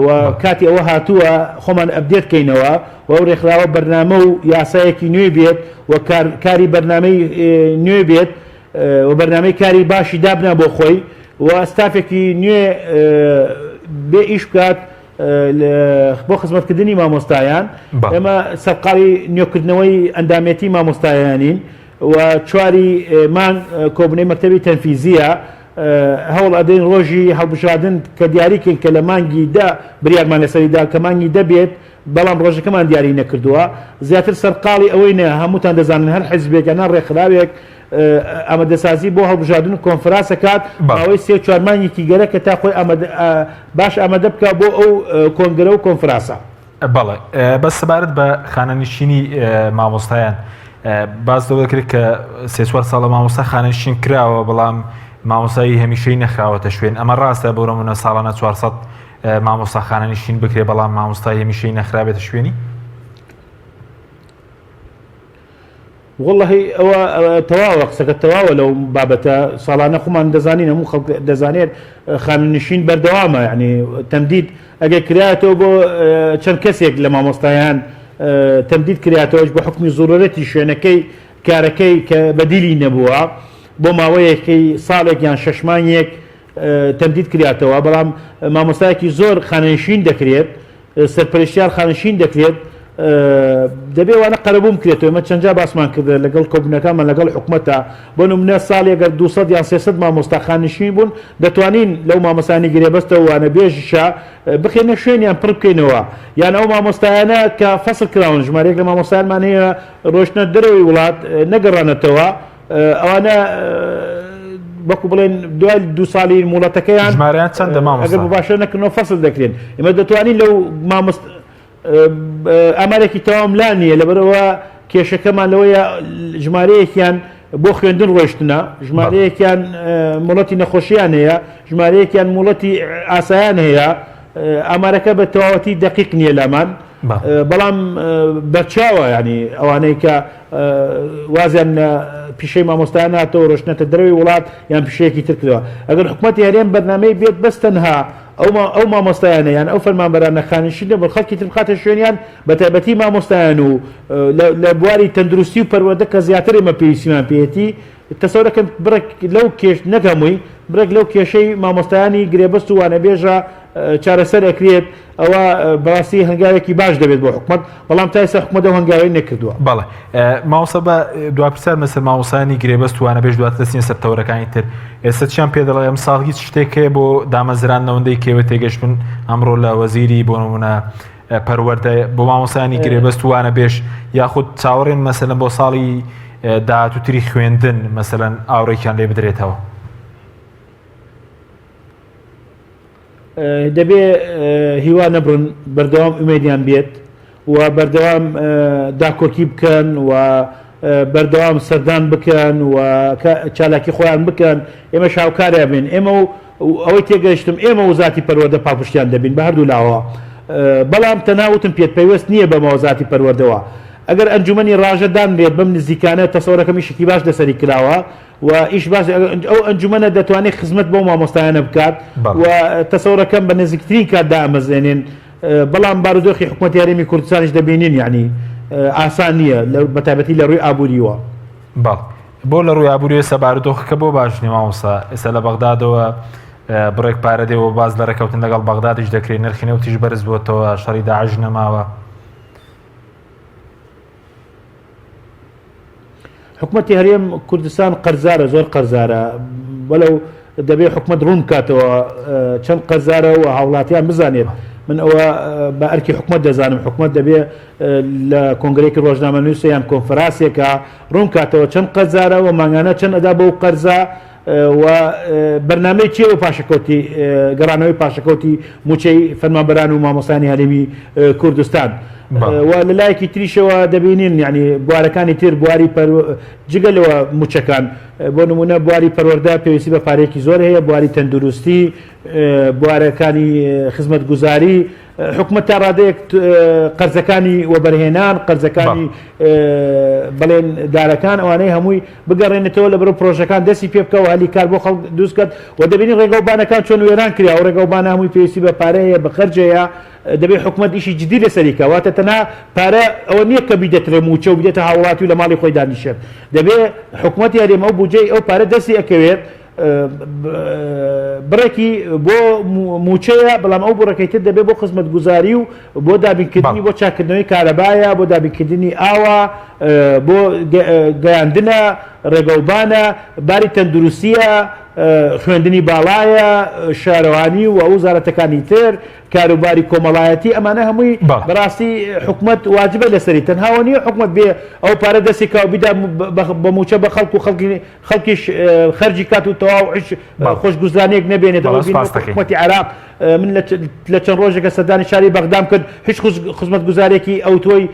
و کاتی ئەوە هاتووە خۆمان update کەینەوە و ئەو ڕێکخراوە بەرنامە و یاسایەکی نوێ بێت و کاری بەرنامەی نوێ بێت و بەرنامەی کاری باشی دابنا بۆ خۆی و ستافێکی نوێ بێ ئیش بکات بۆ خزمەتکردنی مامۆستایان ئێمە سەرقاڵی نوێکردنەوەی ئەندامێتی مامۆستایانین و چواری مانگ کۆبوونەوەی مەکتەبی تەنفیزیە. هەوڵ ئەدەین ڕۆژی هەڵبژاردن کە دیاریکەین کە لە مانگی دە بریارمان لەسەری دا کە مانگی دە بێت بەڵام ڕۆژەکەمان دیاری نەکردووە زیاتر سەرقاڵی ئەوەی نە هەمووتان دەزانن هەر حزبێک یان هەر ڕێکخراوێک ئامادەسازی بۆ هەڵبژاردن و کۆنفرانس ئەکات ماوەی سێ چوار مانگێکی گەرەکە تا خۆی باش ئامادە بکا بۆ ئەو کۆنگرە و کۆنفرانسە. بەڵێ بەس سەبارەت بە خانەنشینی مامۆستایان باس لەوە دەکرێت کە سێ چوار ساڵە مامۆستا خانەنشین کراوە بەڵام مامۆستای هەمیشەی نەخراوەتە شوێن ئەمە ڕاستە بۆ نمونە ساڵانە 400 مامۆستا خانەنشین بکرێ بەڵام مامۆستای هەمیشەی نەخرابێتە شوێنی؟ وەڵاهی ئەوە تەواوە قسەکە تەواوە لەو بابەتە ساڵانە خۆمان دەزانین هەموو خەڵک دەزانێت خانەنشین بەردەوامە یعنی تەمدید ئەگەر کرایەتەوە بۆ چەند کەسێک لە مامۆستایان تەمدید کراتەوەش بە حکمی زۆرەتی شوێنەکەی کارەکەی کە بەدیلی نەبووە بۆ ماوەیەکی ساڵێک یان شەش مانگێک تەمدید کراتەوە بەڵام مامۆستایەکی زۆر خانەنشین دەکرێت سەرپەرشتیار خانەنشین دەکرێت، دەبێ ئەوانە قەرەبوو بکرێتەوە، ئێمە چەند جار باسمان کردە لەگەڵ کۆبوونەکانمان لەگەڵ حکومەتە، بۆ نمونە ساڵی ئەگەر 200 یان 300 مامۆستا خانەنشین بوون، دەتوانین لەو مامۆستایانی گرێبەستە و وانەبێژیشە بخەینە شوێنیان پڕ بکەینەوە، یان ئەو مامۆستایانە کە فەسڵ کراون، ژمارەیەک لە مامۆستایانمان هەیە ڕۆیشتنە دەرەوەی وڵات نەگەڕانەتەوە، ئەوانە وەکو بڵێن دوای دوو ساڵی موڵەتەکەیان ژمارەیان چەندە مامۆستا؟ ئەگەر مباشرە نەکردنەوە فەسل دەکرێن ئێمە دەتوانین لەو مامۆست ئامارێکی تەواوم لا نییە لەبەرەوە کێشەکەمان لەوەیە ژمارەیەکیان بۆ خوێندن ڕۆشتنە ژمارەیەکیان مڵەتی نەخۆشیان هەیە ژمارەیەکیان مڵەتی ئاسایان هەیە ئامارەکە بە تەواوەتی دەقیق نییە لامان بەڵام بەرچاوە یانی ئەوانەی کە وازیان لە پیشەی مامۆستایان هاتەوە ڕۆشتنەتە دەرەوەی وڵات یان پیشەیەکی تر کردەوە ئەگەر حکوومەتی هەرێم بەرنامەی بێت بەس تەنها ئەو مامۆستایانە یان ئەو فەرمانبەرانە خانەنشین نەبن خەڵکی تر بخاتە شوێنیان بە تایبەتی مامۆستایان و لە بواری تەندروستی و پەروەردە کە زیاتر ئێمە پێویستیمان پێیەتی تەسەورەکەم بڕێک لەو کێش نەک هەمووی بڕێک لەو کێشەی مامۆستایانی گرێبەست و وانەبێژە چارەسەر ئەکرێت ئەوە بەڕاستی هەنگاوێکی باش دەبێت بۆ حکومەت بەڵام تا ئێستا حکومەت ئەو هەنگاوەی نەکردووە. بەڵێ مامۆستا بە دوا پرسیار مەسەر مامۆستایانی گرێبەست و وانەبێژ دواتر دەچینە سەر تەوەرەکانی تر ئێستا چیان پێ دەڵێ ئەمساڵ هیچ شتێک هەیە بۆ دامەزراندنەوەندەی کێوە تێگەشتن ئەمڕۆ لە وەزیری بۆ نمونە پەروەردە بۆ مامۆستایانی گرێبەست و وانەبێژ یاخود چاوەڕێن مەسەلەن بۆ ساڵی داهاتووتری خوێندن مەسەلەن ئاوڕێکیان لێ بدرێتەوە؟ دەبێ هیوا نەبڕن، بەردەوام ئومێدیان بێت و بەردەوام داکۆکی بکەن و بەردەوام سەردان بکەن و چالاکی خۆیان بکەن، ئێمەش هاوکاریان بین. ئێمە و ئەوەی تێگەیشتم ئێمە وەزارەتی پەروەردە پاڵپشتیان دەبین بە هەردوو لاوە، بەڵام تەنها وتم پێت پەیوەست نییە بە وەزارەتی پەروەردەوە. ئەگەر ئەنجومەنی ڕاژە دانرێت بەم نزیکانە تەسەورەکەم ئیشێکی باش لەسەری کراوە و ئیش باش ئەو ئەنجومەنە دەتوانێت خزمەت بەو مامۆستایانە بکات و تەسەورەکەم بە نزیکترین کات دامەزرێنین بەڵام بارودۆخی حکوومەتی هەرێمی کوردستانیش دەبینین یعنی ئاسان نییە بە تایبەتی لە ڕووی ئابووریوە. بەڵێ بۆ لە ڕووی ئابووری ئێستا بارودۆخەکە بۆ باش نییە مامۆستا ئێستا لە بەغدادەوە بڕێک پارە دێ و باز لە ڕێککەوتن لەگەڵ بەغدادیش دەکرێت نرخی نەوتیش بەرز بووەتەوە شەڕی داعش نەماوە. حکومەتی هەرێم کوردستان قەرزارە زۆر قەرزارە وەلو دەبێ حکومەت ڕوون بکاتەوە چەند قەرزارە و هاوڵاتیان بزانێت من ئەوە بە ئەرکی حکومەت دەزانم حکومەت دەبێ لە کۆنگرێکی ڕۆژنامەنووسە یان کۆنفراسێکە ڕوون کاتەوە چەند قەرزارە و مانگانە چەند ئەدا بەو قەرزە و بەرنامەی چیە بۆ پاشەکەوتی گەڕانەوەی پاشەکەوتی موچەی فەرمانبەران و مامۆستایانی هەرێمی کوردستان و لە لایەکی تریشەوە دەبینین یعنی بوارەکانی تر بواری جگە لەوە موچەکان بۆ نمونە بواری پەروەردە پێویستی بە پارەیەکی زۆر هەیە بواری تەندروستی بوارەکانی خزمەتگوزاری حکومەت تا ڕادەیەک قەرزەکانی وەبەرهێنان، قەرزەکانی بەڵێن دارەکان ئەوانەی هەمووی بگەڕێنێتەوە لە بەرەو پرۆژەکان دەستی پێ بکە و هەلی کار بۆ خەڵک دروست کات و دەبینی ڕێگەوبانەکان چۆن وێران کرا و ڕێگەوبانە هەمووی پێویستی بە پارە هەیە بە خەرج هەیە دەبێت حکومەت ئیشی جدی لەسەری کە واتە تەنها پارە ئەوە نییە کە بیدەترێ مووچە و بدێتە هاوڵاتی و لە ماڵی خۆی دانیشێت دەبێ حکومەتی هەرێم ئەو بودجەی ئەو پارە دەستی ئەکەوێت بڕێکی بۆ مووچەیە، بەڵام ئەو بڕەکەی تر دەبێت بۆ خزمەتگوزاری و بۆ دابینکردنی بۆ چاککردنەوەی کارەبایە، بۆ دابینکردنی ئاوە، بۆ گەیاندنە. ڕێگەوبانە، باری تەندروستییە، خوێندنی باڵایە، شارەوانی و وەزارەتەکانی تر، کاروباری کۆمەڵایەتی، ئەمانە هەمووی بەڕاستی حکومەت واجبە لەسەری، تەنها ئەوە نییە حکومەت بێ ئەو پارە دەستی کا و بیدا بە مووچە بە خەڵک و خەڵکی خەڵکیش خەرجی کات و تەواو هیچ خۆشگوزرانیەک نەبێنێت. ئەوە بینی وەکو حکومەتی عێراق من لە چەند ڕۆژێکە سەردانی شاری بەغدام کرد هیچ خزمەتگوزارێکی ئەوتۆی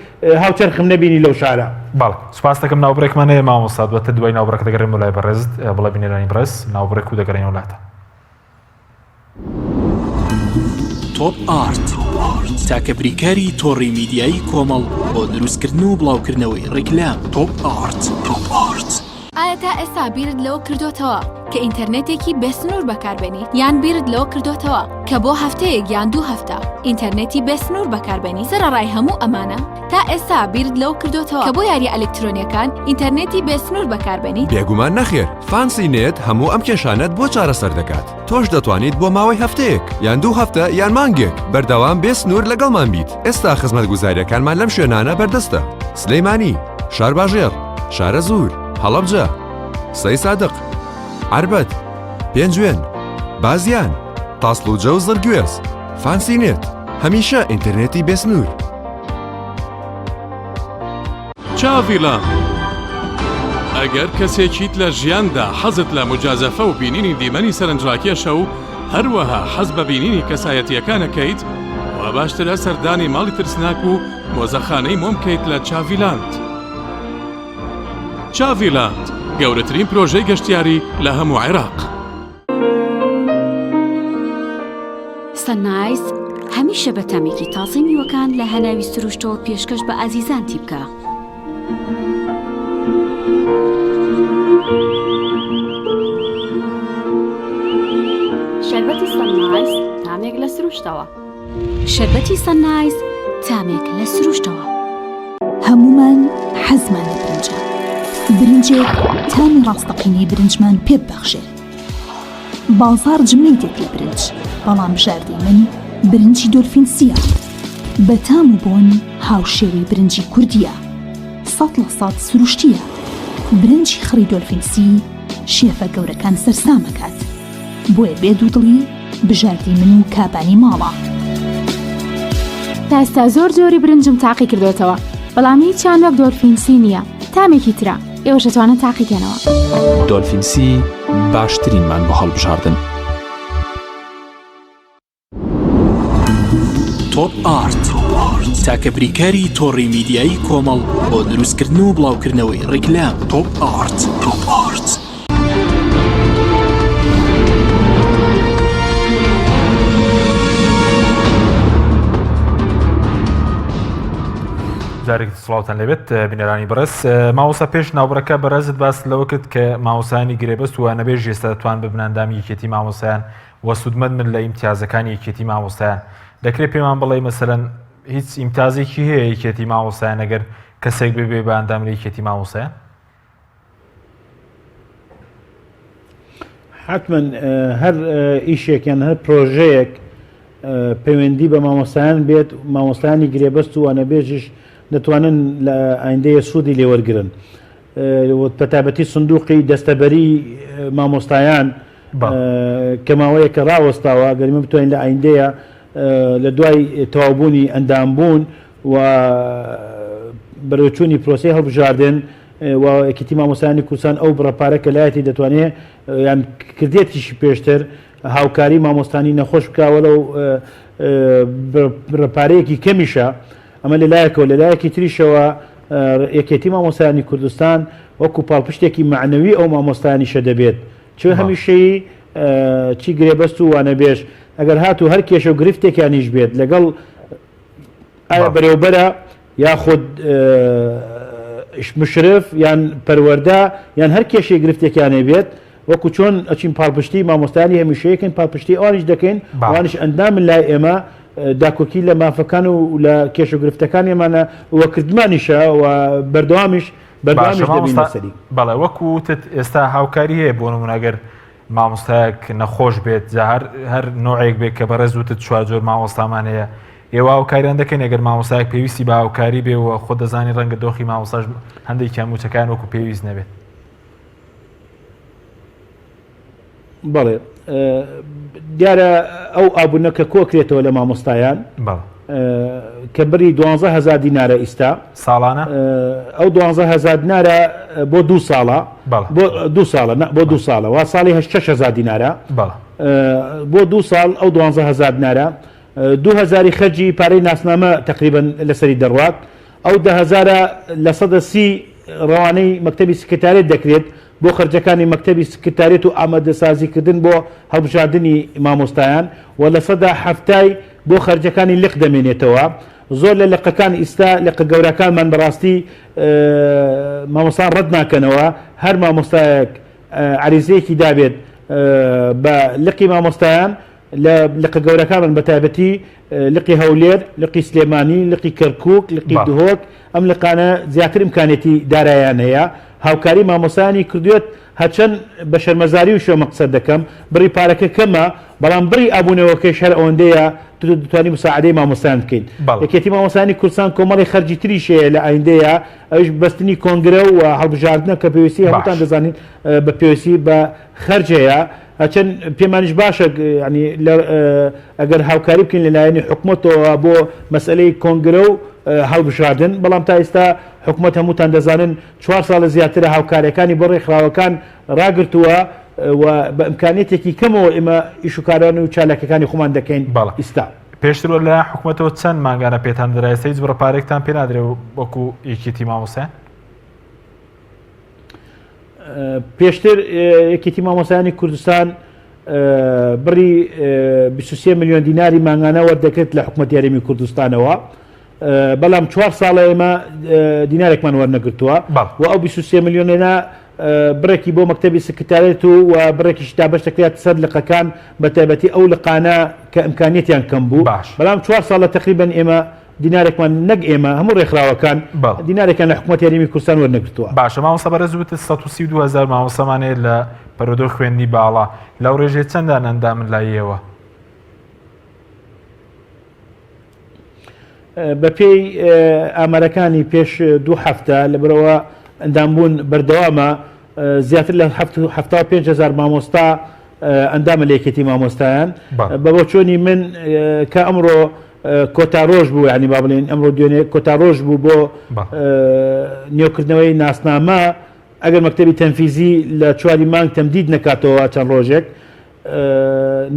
هاوچەرخم نەبینی لەو شارە. بەڵێ سوپاست دەکەم ناوبڕێکمان هەیە مامۆستا دواتر دوای ناوبڕەکە دەگەڕێمەوە لای بەڕێزت بڵێ بینەرانی بەڕێز ناوبڕێک و دەگەڕێینەوە لاتان. تۆپ ئارت تاکە بریکاری تۆڕی میدیایی کۆمەڵ بۆ دروستکردن و بڵاوکردنەوەی ڕیکلام تۆپ ئارت. تۆپ ئارت. ئایا تا ئێستا بیرت لەوە کردۆتەوە کە ئینتەرنێتێکی بێسنوور بەکاربێنیت؟ یان بیرت لەوە کردۆتەوە کە بۆ هەفتەیەک یان دوو هەفتە ئینتەرنێتی بێسنوور بەکاربێنیت؟ سەرەڕای هەموو ئەمانە تا ئێستا بیرت لەوە کردۆتەوە کە بۆ یارییە ئەلکترۆنییەکان ئینتەرنێتی بێسنوور بەکاربێنیت؟ بێگومان نەخێر، فانسی نێت هەموو ئەم کێشانەت بۆ چارەسەر دەکات، تۆش دەتوانیت بۆ ماوەی هەفتەیەک یان دوو هەفتە یان مانگێک بەردەوام بێ سنوور لەگەڵمان بیت، ئێستا خزمەتگوزارییەکانمان لەم شوێنانە بەردەستە، سلێمانی، شارباژێڕ، شارەزوور، هەڵەبجە، سەیسادق، عەربەت، پێنجوێن، بازیان، تاسڵوجە و زڕگوێز. فانسی نێت، هەمیشە ئینتەرنێتی بێسنوور. چاڤیلاند ئەگەر کەسێکیت لە ژیاندا حەزت لە موجازەفە و بینینی دیمەنی سەرنجڕاکێشە و هەروەها حەز بە بینینی کەسایەتییەکان ئەکەیت، وا باشترە سەردانی ماڵی ترسناک و مۆزەخانەی مۆم بکەیت لە چاڤیلاند. چاڤیلاند، گەورەترین پرۆژەی گەشتیاری لە هەموو عێراق. سەنایس هەمیشە بە تامێکی تازەی میوەکان لە هەناوی سروشتەوە پێشکەش بە ئازیزانتی بکە. شەربەتی سەنایس تامێک لە سروشتەوە. شەربەتی سەنایس تامێک لە سروشتەوە. هەموومان حەزمان لە برنجە، برنجێک تامی ڕاستەقینەی برنجمان پێ ببەخشێت. بازاڕ جمەی دێت لە برنج، بەڵام بژاردەی من برنجی دۆلفین سییە. بە تام و بۆن هاوشێوەی برنجی کوردییە. 100% سروشتییە. برنجی خڕی دۆلفین سی شێفە گەورەکان سەرسام ئەکات. بۆیە بێ دوودڵی بژاردەی من و کابانی ماڵە. تا ئێستا زۆر جۆری برنجم تاقی کردۆتەوە بەڵام هیچیان وەک دۆلفین سی نییە تامێکی ترە ئێوەش ئەتوانن تاقیکەنەوە. دۆلفین سی باشترینمان بۆ هەڵبژاردن. تۆپ ئارت تاکە بریکاری تۆڕی میدیایی کۆمەڵ بۆ دروستکردن و بڵاوکردنەوەی ڕیکلام تۆپ ئارت. تۆپ ئارت. جارێکی سڵاوتان لێبێت بینەرانی بەڕێز مامۆستا پێش ناوبڕەکە بەڕێزت باس لەوە کرد کە مامۆسایانی گرێبەست و وانەبێژ ئێستا دەتوان ببنە ئەندامی یەکێتی مامۆستایان و سوودمەند بن لە ئیمتیازەکانی یەکێتی مامۆستایان دەکرێت پێمان بڵێ مەسەلەن هیچ ئیمتازێکی هەیە یەکێتی مامۆستایان ئەگەر کەسێک ببێ بە ئەندام لە یەکێتی مامۆستایان؟ حتمما هەر ئیشێک یان هەر پرۆژەیەک پەیوەندی بە مامۆستایان بێت مامۆستایانی گرێبەست و وانەبێژیش دەتوانن لە ئایندەیە سوودی لێوەرگن بە تایبەتی سندوقی دەستەبەری مامۆستایان کە ماوەیەکە ڕاوەستاوە گەر ئێمە بتوانین لە ئایندەیە لە دوای تەواوبوونی ئەندامبوون و بەرەوچوونی پرۆسەی هەڵبژاردن و یەکێتی مامۆستایانی کوردستان ئەو بڕە پارە کە لایەتی دەتوانێت یان کردێتیشی پێشتر هاوکاری مامۆستانی نەخۆش بکا وەلەو بڕە پارەیەکی کەمیشە ئەمە لەلایەکەوە لەلایەکی تریشەوە یەکێتی مامۆستایانی کوردستان وەکو پاڵپشتێکی مەعنەوی ئەو مامۆستایانیشە دەبێت چ هەمیشەیی چی گرێبەست و وانەبێژ ئەگەر هاتوو هەر کێشە و گرفتێکیانیش بێت لەگەڵ ئایا بەرێوبەرە یاخود مشرف یان پەروەردە یان هەر کێشەی گرفتێکیان هەبێت وەکو چۆن ئەچین پاڵپشتی مامۆستایانی هەمیشەیەکەین پاڵپشتی ئەوانیش دەکەین ئەوانیش ئەندامن لای ئێمە داکۆکی لە مافەکان و لە کێشە و گرفتەکان ئێمانە و کردمانیشە و بەردەوامیش بەردەوامیش دەبین لەسەری. بەڵێ وەکو وتت ئێستا هاوکاری هەیە بۆ نمونە ئەگەر مامۆستایەک نەخۆش بێت جا هەر هەر نوعێک بێت کە بەڕێز وتت چوار جۆر مامۆستامان هەیە ئێوە هاوکاریان دەکەن ئەگەر مامۆستایەک پێویستی بە هاوکاری بێ و خۆت دەزانی ڕەنگە دۆخی مامۆستاش هەندێکیان مووچەکان وەکو پێویست نەبێت. بەڵێ دیارە ئەو ئابوونە کە کۆکرێتەوە لە مامۆستایان کە بری 12هزار دینارە ئیستا ساڵانە ئەو 12هزار دینارە بۆ دوو ساڵە بۆ دوو ساڵە بۆ دوو ساڵە وا ساڵی 6هزار دینارە بۆ دوو ساڵ ئەو 12هزار دینارە دوو هەزاری خەرجی پارەی ناسنامە تقریبا لەسەری دەڕوات ئەو دە هەزارە 30% ڕەوانەی مەکتەبی سکرتاریەت دەکرێت بۆ خەرجەکانی مەکتەبی سکرتاریەت و ئامادەسازیکردن بۆ هەڵبژاردنی مامۆستایان و لە سەدا 70ی بۆ خەرجەکانی لق دەمێنێتەوە. زۆر لە لقەکان ئیستا لقە گەوراکانمان بەڕاستی مامۆستان ڕەت ناکەنەوە هەر مامۆستایەک عەریزەیەکی دابێت بە لقی مامۆستایان لە لقە گەورەکانمان بە تایبەتی لقی هەولێر، لقی سلێمانی، لقی کەرکوک، لقی دهۆک، ئەم لقانە زیاتر ئیمکانیەتی دارایان هەیە، هاوکاری مامۆستایانی کردوێت، هەرچەند بە شەرمەزاری و شۆمە قسە دەکەم، بڕی پارەکە کەمە، بەڵام بڕی ئابوونەوەکەیش هەر ئەوەندەیە، دەتوانین مساعدەی مامۆستایان بکەین. یەکێتی مامۆستایانی کوردستان کۆمەڵی خەرجی تریش هەیە لە ئایندەیە، ئەویش بەستنی کۆنگرە و هەڵبژاردنە کە پێویستی هەمووتان دەزانین بە پێویستی بە خەرج هەیە، هەرچەند پێمانیش باشە یانی ئەگەر هاوکاری بکەین لە لایەنی حکومەتەوە بۆ مەسئەلەی کۆنگرە و هەڵبژاردن، بەڵام تا ئیستا حکومەت هەمووتان دەزانن چوار ساڵە زیاترە هاوکاریەکانی بۆ ڕێکخراوەکان ڕاگرتووە و بە ئیمکانیەتێکی کەمەوە ئێمە ئیش و کاران و چالاکیەکانی خۆمان دەکەین ئیستا. پێشتر لەلایەن حکومەتەوە چەند مانگانە پێتان دەدرا، ئێستا هیچ بڕە پارەیەکتان پێ نادرێ وەکو یەکێتی مامۆستایان؟ پێشتر یەکێتی مامۆستایانی کوردستان بڕی 23 میلیۆن دیناری مانگانە وەردەگرت لە حکوومەتی هەرێمی کوردستانەوە بەڵام چوار ساڵە ئێمە دینارێکمان وەرنەگرتووە و ئەو 23 میلیۆنێنە بڕێکی بۆ مەکتتەبی سکرتارێت و و بڕێکیش دابەش دەکرێت سەر لقەکان بە تایبەتی ئەو لقانە کە ئیمکانیەتیان کەم بوو بەڵام چوار ساڵە تقریبا ئێمە دینارێکمان نەک ئێمە هەموو ڕێکخراوەکان دینارێکیان لە حکومەتی هەرێمی کوردستان وەرنەگرتووە. باشە مامۆستا بەڕێز وتت 132 هەزار مامۆستامان هەیە لە پەروەردە و خوێندنی باڵا لەو ڕێژەیە چەندان ئەندامن لای ئێوە؟ بەپێی ئامارەکانی پێش دوو هەفتە لەبەرئەوە ئەندامبوون بەردەوامە زیاتر لە 75 هەزار مامۆستا ئەندامە لە یەکێتی مامۆستایان بە بۆچۆنی من کە ئەمڕۆ کۆتا ڕۆژ بوو یانی با بڵێین ئەمڕۆ دوێنێ کۆتا ڕۆژ بوو بۆ نوێکردنەوەی ناسنامە ئەگەر مەکتەبی تەنفیزی لە چواری مانگ تەمدید نەکاتەوە چەند ڕۆژێک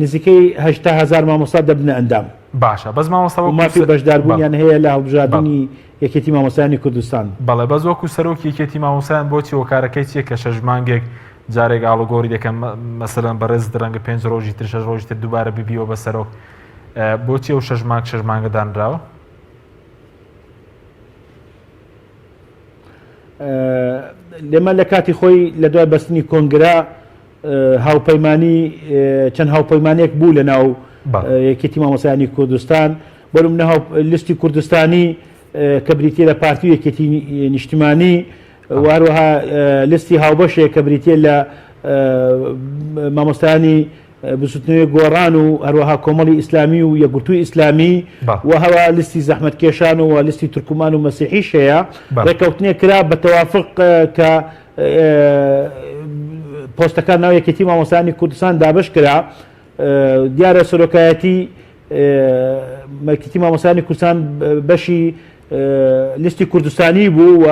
نزیکەی هەشتا هەزار مامۆستا دەبنە ئەندام. باشە بەس مامۆستا وەکو مافی بەشداربوونیان هەیە لە هەڵبژاردنی یەکێتی مامۆستایانی کوردستان. بەڵێ بەس وەکو سەرۆکی یەکێتی مامۆستایان بۆچی هۆکارەکەی چیە کە شەش مانگێک جارێک ئاڵوگۆری دەکەن مەسەلەن بەڕێزت رەنگە پێنج ڕۆژی تر شەش ڕۆژی تر دووبارە ببیەوە بە سەرۆک بۆچی ئەو شەش مانگ شەش مانگە دانراوە؟ لێمە لە کاتی خۆی لە دوای بەستنی کۆنگرە هاوپەیمانی چەند هاوپەیمانێک بوو لە ناو یەکێتی مامۆسایانی کوردستان بۆ نمونە لیستی کوردستانی کە بریتە لە پارتی و یەکێتی نیشتمانی و هەروەها لیستی هاوبەشێک کە بریتە لە مامۆستایانی بزوتنەوەی گۆڕان و هەروەها کۆمەڵی ئیسلامی و یەکگرتووی ئیسلامی و هەوا لیستی زەحمەتکێشان و لیستی تورکمان و مەسیحیش هەیە ڕێککەوتنێک کرا بە تەوافق کە پۆستەکان ناو یەکێتی مامۆستایانی کوردستان دابش کرا دیارە سەرۆکایەتی مەکتەبی مامۆستایانی کوردستان بەشی لیستی کوردستانی بوو و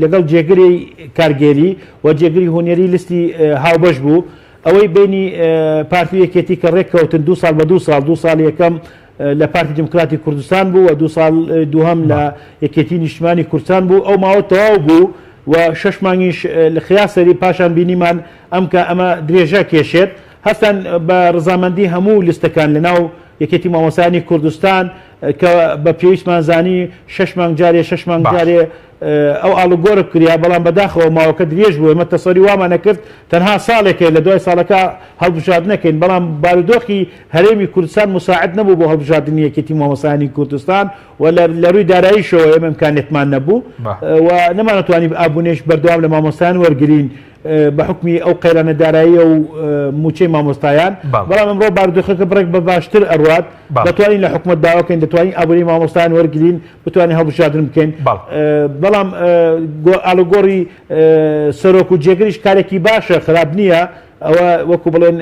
لەگەڵ جێگری کارگێری و جێگری هونەری لیستی هاوبەش بوو ئەوەی بینی پارتی یەکێتی کە ڕێککەوتن دوو ساڵ بە دوو ساڵ دوو ساڵ یەکەم لە پارتی دیموکراتی کوردستان بوو و دوو ساڵ دووهەم لە یەکێتی نیشتمانی کوردستان بوو ئەو ماوە تەواو بوو و شەش مانگیش لە خیاسەری پاشان بینیمان ئەم کە ئەمە درێژە کێشێت هەستان بە ڕزامەندی هەموو لیستەکان لە ناو یەکێتی مامۆستایانی کوردستان کە بە پێویستمان زانی شەش مانگ جارێ شەش مانگ جارێ ئەو ئاڵوگۆڕ کریا بەڵام بەداخەوە ماوەکە درێژ بوو ئێمە تەسەوری وامان نەکرد تەنها ساڵێکە لە دوای ساڵەکە هەڵبژاردنەکەین بەڵام بارودۆخی هەرێمی کوردستان مساعد نەبوو بۆ هەڵبژاردنی یەکێتی مامۆستایانی کوردستان و لە ڕووی داراییشەوە ئێمە ئیمکانیەتمان نەبوو و نەمانەتوانی ئابوونێش بەردەوام لە مامۆستایان وەرگرین بە حوکمی ئەو قەیرانە داراییە و مووچەی مامۆستایان، بەڵام ئەمڕۆ بارودۆخەکە بڕێک بە باشتر ئەڕوات، دەتوانین لە حکومەت داوا بکەین، دەتوانین ئابووری مامۆستایان وەرگرین، بتوانین هەڵبژاردن بکەین، بەڵام ئاڵوگۆڕی سەرۆک و جێگریش کارێکی باشە، خراپ نییە. ئەوە وەکو بڵێن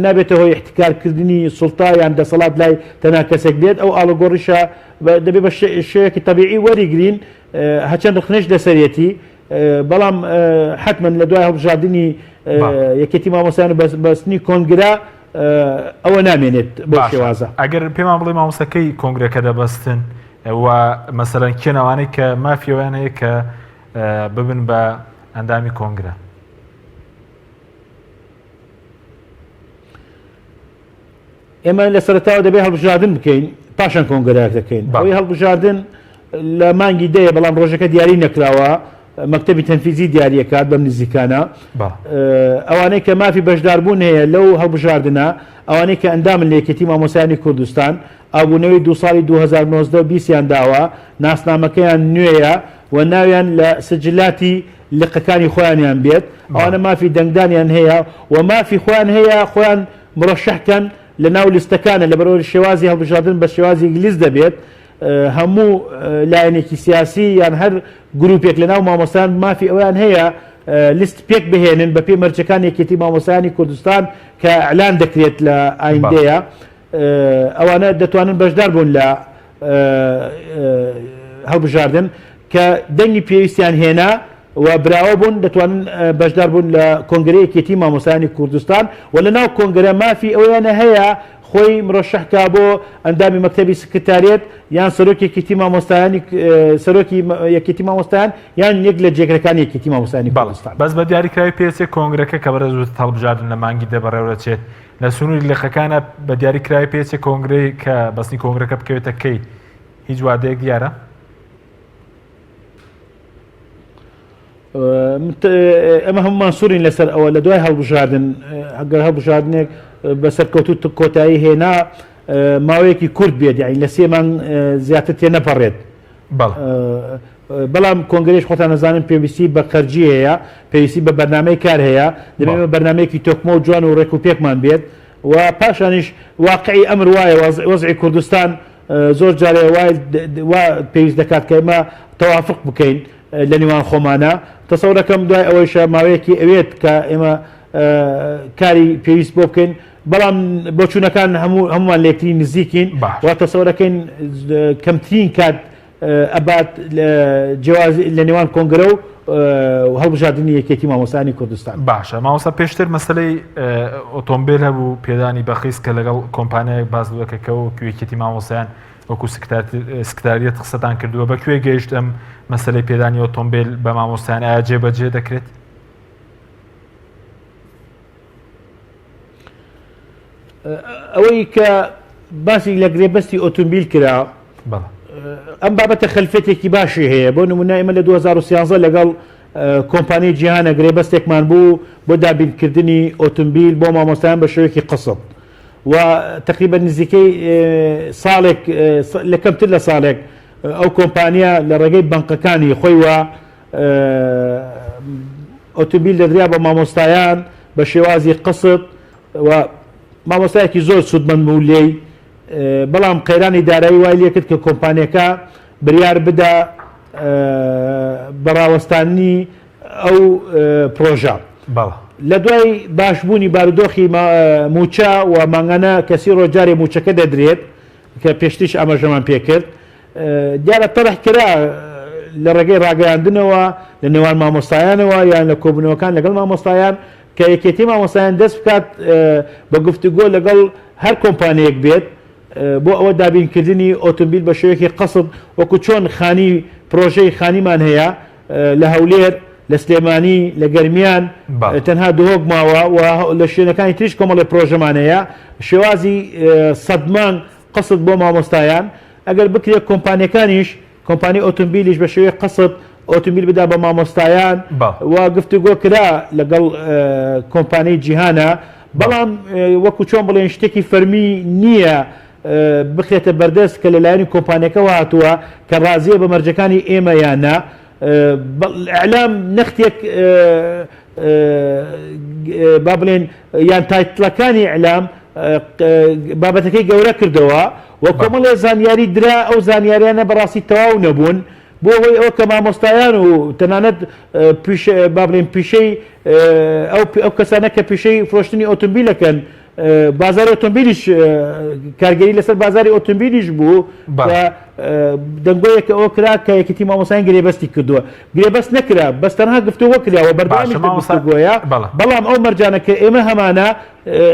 نابێتە هۆی احتکارکردنی سوڵتا یان دەسەڵات لای تەنها کەسێک بێت ئەو ئاڵوگۆڕیشە دەبێ بە شێوەیەکی تەبیعی وەریگرین هەچەند ڕخنەش لەسەرێتی بەڵام حتمما لە دوای هەڵبژاردنی یەکێتی مامۆستایان و بەستنی کۆنگرە ئەوە نامێنێت بۆ شێوازە. ئەگەر پێمان بڵێ مامۆستاکەی کۆنگرەکە دەبەستن و مەسەلەن کێن ئەوانەی کە مافی ئەویان هەیە کە ببن بە ئەندامی کۆنگرە؟ ئێمە لە سەرەتاوە دەبێت هەڵبژاردن بکەین پاشان کۆنگرەیەک دەکەین ئەوەی هەڵبژاردن لە مانگی دەیە بەڵام ڕۆژەکە دیاری نەکراوە مەکتەبی تەنفیزی دیاریەکات بەم نزیکانە ئەوانەی کە مافی بەشداربوون هەیە لەو هەڵبژاردنە ئەوانەی کە ئەندامن لە یەکێتی مامۆستایانی کوردستان ئابوونەوەی دو ساڵی 2019 و 20یان داوە ناسنامەکەیان نوێیە و ناویان لە سجلاتی لقەکانی خۆیانیان بێت ئەوانە مافی دەنگدانیان هەیە و مافی خۆیان هەیە خۆیان مرەشەح کەن لە ناو لیستەکانە لەبەرئەوەی شێوازی هەڵبژاردن بە شێوازی لیست دەبێت هەموو لایەنێکی سیاسی یان هەر گروپێک لە ناو مامۆستایان مافی ئەویان هەیە لیست پێک بهێنن بە پێی مەرجەکان یەکێتی مامۆستایانی کوردستان کە ئەلان دەکرێت لە ئایندەیە ئەوانە دەتوانن بەشدار بوون لە هەڵبژاردن کە دەنگی پێویستیان هێنا و براوە بوون دەتوانن بەشدار بوون لە کۆنگرەی یەکێتی مامۆستایانی کوردستان و لە ناو کۆنگرە مافی ئەوەیانە هەیە خۆی مرەشەح کا بۆ ئەندامی مەکتەبی سکرتاریەت یان سەرۆکی یەکێتی مامۆستایانی سەرۆکی یەکێتی مامۆستایان یان یەک لە جێگرەکانی یەکێتی مامۆستایانی کوردستان. بەس بە دیاریکراوی پێچێ کۆنگرەکە کە بەرێز وتت هەڵبژاردن لە مانگی دە بەڕێوەدەچێت لە سنووری لقەکانە بە دیاریکراوی پێچێ کۆنگرەی کە بەستنی کۆنگرەکە بکەوێتە کەی هیچ وادەیەک دیارە؟ ئەمە هەمومان سوورین لەسەر ئەوە لە دوای هەڵبژاردن ئەگەر هەڵبژاردنێک بە سەرکەوتوو کۆتایی هێنا ماوەیەکی کورت بێت یعنی لە سێ مانگ زیاتر تێ نەپەڕێت بەڵام کۆنگرێش خۆتان نەزانن پێویستی بە خەرجی هەیە پێویستی بە بەرنمەی کار هەیە دەبێت بەرنمەیەکی تۆکمە و جوان و ڕێک و پێکمان بێت و پاشانیش واقعی ئەمر وایە وەزعی کوردستان زۆر جارێ وا پێویست دەکات کە ئێمە تەوافق بکەین لە نێوان خۆمانە تەسەورەکەم دوای ئەوەیشە ماوەیەکی ئەوێت کە ئێمە کاری پێویست بۆ بکەین بەڵام بۆچوونەکان هەموو هەمووان لێکتری نزیکین و تەسەورەکەین کەمترین کات ئەبات جیاوازی لە نێوان کۆنگرە و هەڵبژاردنی یەکێتی مامۆستایانی کوردستان. باشە مامۆستا پێشتر مەسەلەی ئۆتۆمبێل هەبوو پێدانی بەخیز کە لەگەڵ کۆمپانیایەک باس لەوە کە وەکو یەکێتی مامۆستایان وەکو سکتاریەت قسەتان کردووە بە کوێ گەیشت ئەم مەسەلەی پێدانی ئۆتۆمبێل بە مامۆستایان ئایا جێبەجێ دەکرێت؟ ئەوەی کە باسی لە گرێبەستی ئۆتۆمبیل کرا ئەم بابەتە خەلفێتێکی باشی هەیە بۆ نمونە ئێمە لە 2013 لەگەڵ کۆمپانی جیهانە گرێبەستێکمان بوو بۆ دابینکردنی ئۆتۆمبیل بۆ مامۆستایان بە شێوەیەکی قسط و تقریبا نزیکەی ساڵێک لە کەمتر لە ساڵێک ئەو کۆمپانیا لە ڕێگەی بەنقەکانی خۆی وە ئۆتۆمبیل دەدرا بە مامۆستایان بە شێوازی قسط و مامۆستایەکی زۆر سوودمەند بوو لێی بەڵام قەیرانی دارایی وای لێکرد کە کۆمپانیەکە بریار بدا بە ڕاوەستانی ئەو پرۆژە لە دوای باشبوونی بارودۆخی موچە و مانگانە کەسی ڕۆژجارێ موچەکە دەدرێت کە پێشتریش ئاماژەمان پێکرد دیارە تەرح کرا لە ڕێگەی ڕاگەیاندنەوە لە نێوان مامۆستایانەوە یان لە کۆبوونەوەکان لەگەڵ مامۆستایان کە یەکێتی مامۆستایان دەست بکات بە گفتوگۆ لەگەڵ هەر کۆمپانیەک بێت بۆ ئەوە دابینکردنی ئۆتۆمبیل بە شێوەیەکی قەسد وەکو چۆن خانی پرۆژەی خانیمان هەیە لە هەولێر لە سلێمانی لە گەرمیان تەنها دهۆک ماوە و لە شوێنەکانی تریش کۆمەڵی پرۆژەمان هەیە شێوازی سەدمان قسط بۆ مامۆستایان، ئەگەر بکرێت کۆمپانیەکانیش کۆمپانی ئۆتۆمبیلیش بە شێوەی قسط ئۆتۆمبیل بدا بە مامۆستایان و گفتوگۆ کرا لەگەڵ کۆمپانی جیهانە بەڵام وەکو چۆن بڵێن شتێکی فەرمی نییە بخرێتە بەردەست کە لەلایەنی کۆمپانیەکەوە هاتووە کە ڕازیە بە مەرجەکانی ئێمە یان نا ئیعلام نەختێک با بڵێن یان title ەکانی ئیعلام بابەتەکەی گەورە کردەوە و کۆمەڵێ زانیاری درا ئەو زانیاریانە بەڕاستی تەواو نەبوون. بۆ هۆی ئەوە کە مامۆستایان و تەنانەت با بڵێن پیشەی ئەو ئەو کەسانە کە پیشەی فرۆشتنی ئۆتۆمبیلەکەن بازاری ئۆتۆمبیلیش کارگەری لەسەر بازاری ئۆتۆمبیلیش بوو کە دەنگۆیەکە ئەوە کرا کە یەکێتی مامۆستایان گرێبەستی کردووە گرێبەست نەکرا بەس تەنها گفتوگۆ کرا و بەردەوامیش لە گفتوگۆیە بەڵام ئەو مەرجانە کە ئێمە هەمانە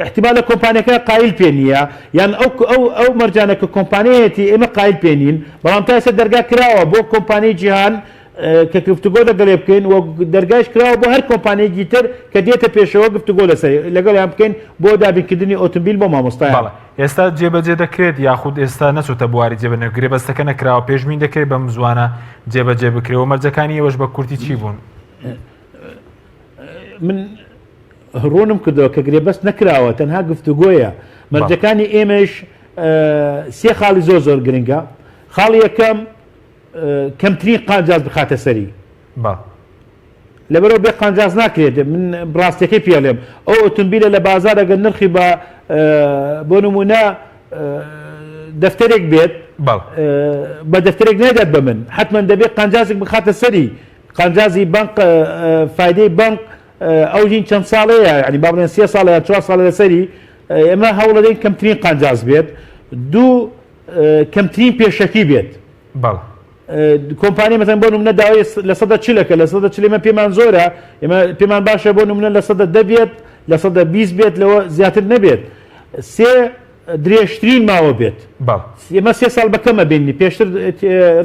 احتیمالە کۆمپانیەکە قایل پێ نییە یان ئەو ئەو ئەو مەرجانە کە کۆمپانیەتی ئێمە قایل پێ نین بەڵام تا ئێستا دەرگا کراوە بۆ کۆمپانیای جیهان کە گفتوگۆ لەگەڵێ بکەین و دەرگایش کراوە بۆ هەر کۆمپانیەکی تر کە دێتە پێشەوە گفتوگۆ لەسەر لەگەڵیان بکەین بۆ دابینکردنی ئۆتۆمبیل بۆ مامۆستایان. بەڵێ ئێستا جێبەجێ دەکرێت یاخود ئێستا نەچۆتە بواری جێبەجێ گرێبەستەکە نەکراوە پێشبین دەکرێت بەم زووانە جێبەجێ بکرێت و مەرجەکانی ئێوەش بە کورتی چی بوون؟ من ڕوونم کردەوە کە گرێبەست نەکراوە تەنها گفتوگۆیە مەرجەکانی ئێمەش سێ خاڵی زۆر زۆر گرنگە خاڵی یەکەم کەمترین قانجاز بخاتە سەری لەبەرەوە بێ قانجاز ناکرێت من ڕاستەکەی پێڵێم ئەو ئۆتۆمبیلە لە بازار ئەگەر نرخی بە بۆ نمونە دەفتەرێک بێت بە دەفتەرێک نادات بە من حتمما دەبێت قانجازێک بخاتە سەری قانجازی بانق فایدەی بانق ئەو ژین چەند ساڵەیە ینی با بڵێن سێ ساڵە یا چوار ساڵە لەسەری ئێمە هەوڵەدەین کەمترین قانجاز بێت دوو کەمترین پێشەکی بێت بەڵێ. کۆمپانیا مەسەن بۆ نمونە داوای لە سەدە چلەکە لە سەدە چل ئێمە پێمان زۆرە ئێمە پێمان باشە بۆ نمونە لە سەدە دە بێت لە سەدە 20 بێت لەوە زیاتر نەبێت سێ درێژترین ماوە بێت بەڵێ. ئێمە سێ ساڵ بە کەمە بینی پێشتر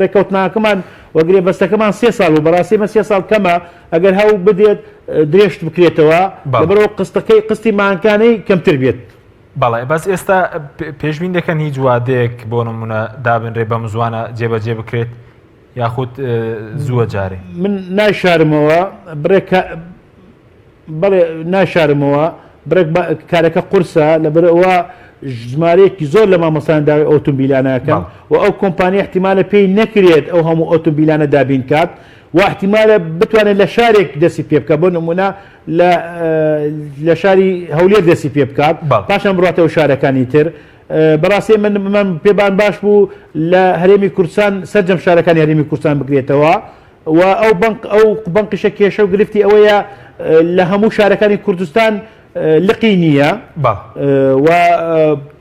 ڕێککەوتناکەمان و گرێبەستەکەمان سێ ساڵ و بەڕاستی ئێمە سێ ساڵ کەمە ئەگەر هەو بدێت درێژت بکرێتەوە لەبەرەوە قستەکەی قستی مانکانەی کەمتر بێت. بەڵێ بەس ئێستا پێشبین دەکەن هیچ وادەیەک بۆ نمونە دابنرێ بەم زوانە جێبەجێ بکرێت یاخود زووە جارێ؟ من نایشارمەوە بڕێک بەڵێ ناشارمەوە بڕێک کارەکە قورسە لەبەرئەوە ژمارەیەکی زۆر لە مامۆستایان داوای ئۆتۆمبیلانەکەن و ئەو کۆمپانیا احتیمالە پێی نەکرێت ئەو هەموو ئۆتۆمبیلانە دابین کات و احتیمالە بتوانێت لە شارێک دەستی پێ بکات بۆ نمونە لە لە شاری هەولێر دەستی پێ بکات پاشان بڕاتەوە شارەکانی تر بەڕاستی من من پێبان باش بوو لە هەرێمی کوردستان سەرجەم شارەکانی هەرێمی کوردستان بگرێتەوە و ئەو بەنق ئەو بەنقیشە کێشە و گرفتی ئەوەیە لە هەموو شارەکانی کوردستان لقی نییە و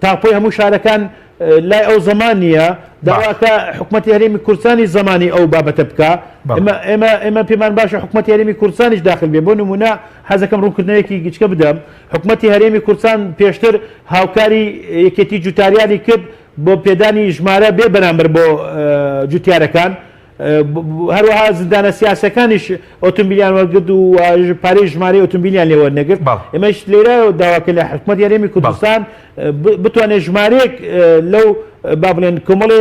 تاپۆی هەموو شارەکان لای ئەو زەمان نییە داواکە حکوومەتی هەرێمی کوردستانی زمانی ئەو بابەتە بکە ئێمە ئێمە ئێمە پێمان باشە حکوومەتی هەرێمی کوردستانیش داخل بێ بۆ نمونە حەزەکەم ڕوونکردنەوەیەکی گچکە بدەم حکوومەتی هەرێمی کوردستان پێشتر هاوکاری یەکێتی جوتاریانی کرد بۆ پێدانی ژمارە بێ بەرامبەر بۆ جوتیارەکان هەروەها زیندانە سیاسەکانیش ئۆتۆمبیلیان وەرگرت و پارەی ژمارەی ئۆتۆمبیلیان لێ وەرنەگرت ئێمەش لێرە داواکە لە حکومەتی هەرێمی کوردستان بتوانێت ژمارەیەک لەو با بڵێن کۆمەڵێ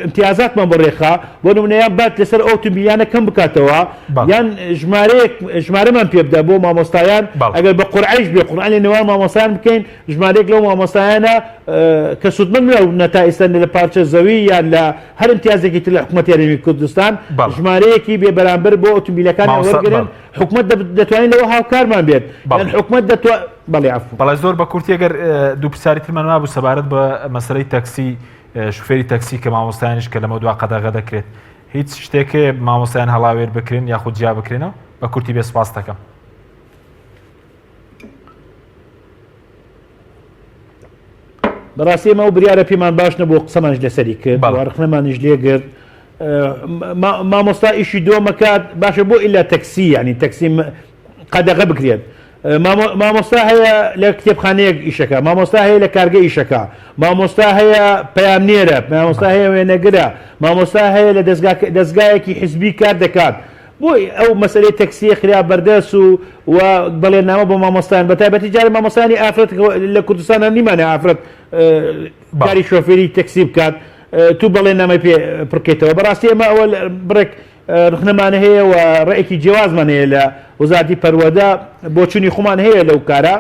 امتیازاتمان بۆ ڕێکخا بۆ نمونە یان بات لەسەر ئەو ئۆتۆمبیلیانە کەم بکاتەوە یان ژمارەیەک ژمارەمان پێ بدە بۆ مامۆستایان ئەگەر بە قورعەیش بێ قورعە لە نێوان مامۆستایان بکەین ژمارەیەک لەو مامۆستایانە کە سوودمەند نەبوونە تا ئێستا لە پارچە زەوی یان لە هەر امتیازێکی تر لە حکومەتی هەرێمی کوردستان ژمارەیەکی بێ بەرامبەر بۆ ئۆتۆمبیلەکانیان وەرگرن حکومەت دەتوانێت لەوە هاوکارمان بێت یان حکومەت دەتوانێت بەڵێ عەفو. بەڵێ زۆر بە کورتی ئەگەر دوو پرسیاری ترمان مابوو سەبارەت بە مەسەلەی تەکسی شوفێری تەکسی کە مامۆستایانیش کە لەمە دوا قەدەغە دەکرێت هیچ شتێک هەیە مامۆستایان هەڵاوێر بکرێن یاخود جیا بکرێنەوە بە کورتی بێ سپاس دەکەم. بەڕاستی ئێمە ئەو بریارە پێمان باش نەبوو قسەمانش لەسەری کرد و ڕخنەمانیش لێگرت مامۆستا ئیشی دۆمەکات باشە بۆ ئیلا تەکسی ینی تەکسی قەدەغە بکرێت مامۆستا هەیە لە کتێبخانەیەک ئیشەکە مامۆستا هەیە لە کارگە ئیشەکە مامۆستا هەیە پەیامنێرە مامۆستا هەیە وێنەگرە مامۆستا هەیە لە دەستگایەکی حزبی کار دەکات بۆ ئەو مەسەلەی تەکسیە خرا بەردەس و و بەڵێننامە بۆ مامۆستایان بە تایبەتی جارێ مامۆستایانی ئافرەت لە کوردستانە نیمانە ئافرەت کاری شۆفێری تەکسی بکات تو بەڵێننامەی پێ پڕکەیتەوە بەڕاستی ئێمە ئەوە بڕێک ڕخنەمان هەیە و ڕێکی جیاوازمان هەیە لە وەزارەتی پەروەردە بۆچوونی خۆمان هەیە لەو کارە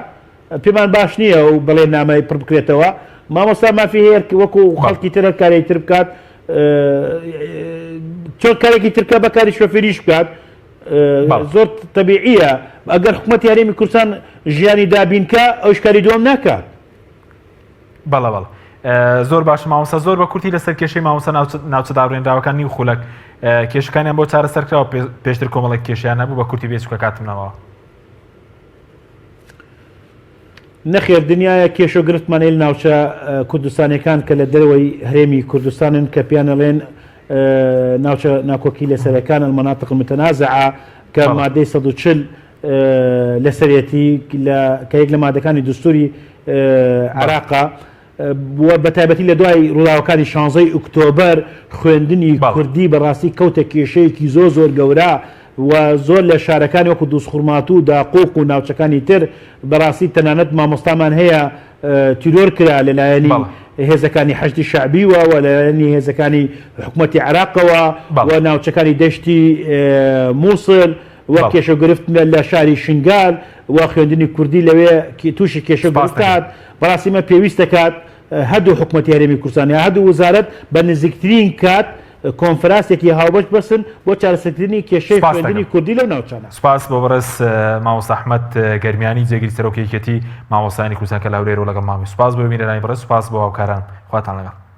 پێمان باش نییە ئەو بەڵێننامەی پڕ بکرێتەوە مامۆستا مافی هەیە وەکو خەڵکی تر هەر کارێکی تر بکات چۆن کارێکی ترکە بە کاری شۆفێریش بکات زۆر تەبیعیە ئەگەر حکوومەت یاریمی کوردستان ژیانی دابینکە ئەوش کاری دووەم ناکات بەڵە بەڵ. زۆر باش مامۆستا زۆر بە کورتی لەسەر کێشەی مامۆستا ناوچە دابرێنراوەکان نیو خولەک کێشەکانیان بۆ چارەسەر کراوە پێشتر کۆمەڵێک کێشیان هەبوو بە کورتی بێ چونکە کاتم نەماوە. نەخێر دنیایە کێشە و گرفتمان هەیە لە ناوچە کوردستانیەکان کە لە دەرەوەی هەرێمی کوردستانن کە پێیان ئەڵێن ناوچە ناکۆکی لەسەرەکان المناطق المتنازعە کە مادەی 140 لەسەرێتی کە یەک لە مادەکانی دستوری عراقە و بە تایبەتی لە دوای ڕووداوەکانی شانزەی ئوکتۆبەر خوێندنی کوردی بەڕاستی کەوتە کێشەیەکی زۆر زۆر گەورە و زۆر لە شارەکانی وەکو دووزخورماتوو و داقوق و ناوچەکانی تر بەڕاستی تەنانەت مامۆستامان هەیە تیرۆر کرا لەلایەنی هێزەکانی حەشدی شەعبیوە و لەلایەنی هێزەکانی حکومەتی عێراقەوە و ناوچەکانی دەشتی مووسڵ و کێشە گرفت لە شاری شنگال و خوێندنی کوردی لەوێ تووشی کێشە گرفت هات. بەڕاستی مە پێویست دەکات هەردوو حکومەتی هەرێمی کوردستان یا هەردوو وەزارەت بە نزیکترین کات کۆنفراسێکی هاوبەش بەسن بۆ چارەسەرکردنی کێشەی خوێندنی کوردی لەو ناوچانە. سپاس بۆ بەڕێز مامۆستا ئەحمەد گەرمیانی جێگری سەرۆکی یەکێتی مامۆستایانی کوردستان کە لە هەولێرەوە لەگەڵمان بوو. سپاس بۆ بینەرانی بەڕێز، سپاس بۆ هاوکاران. خواتان لەگەڵ.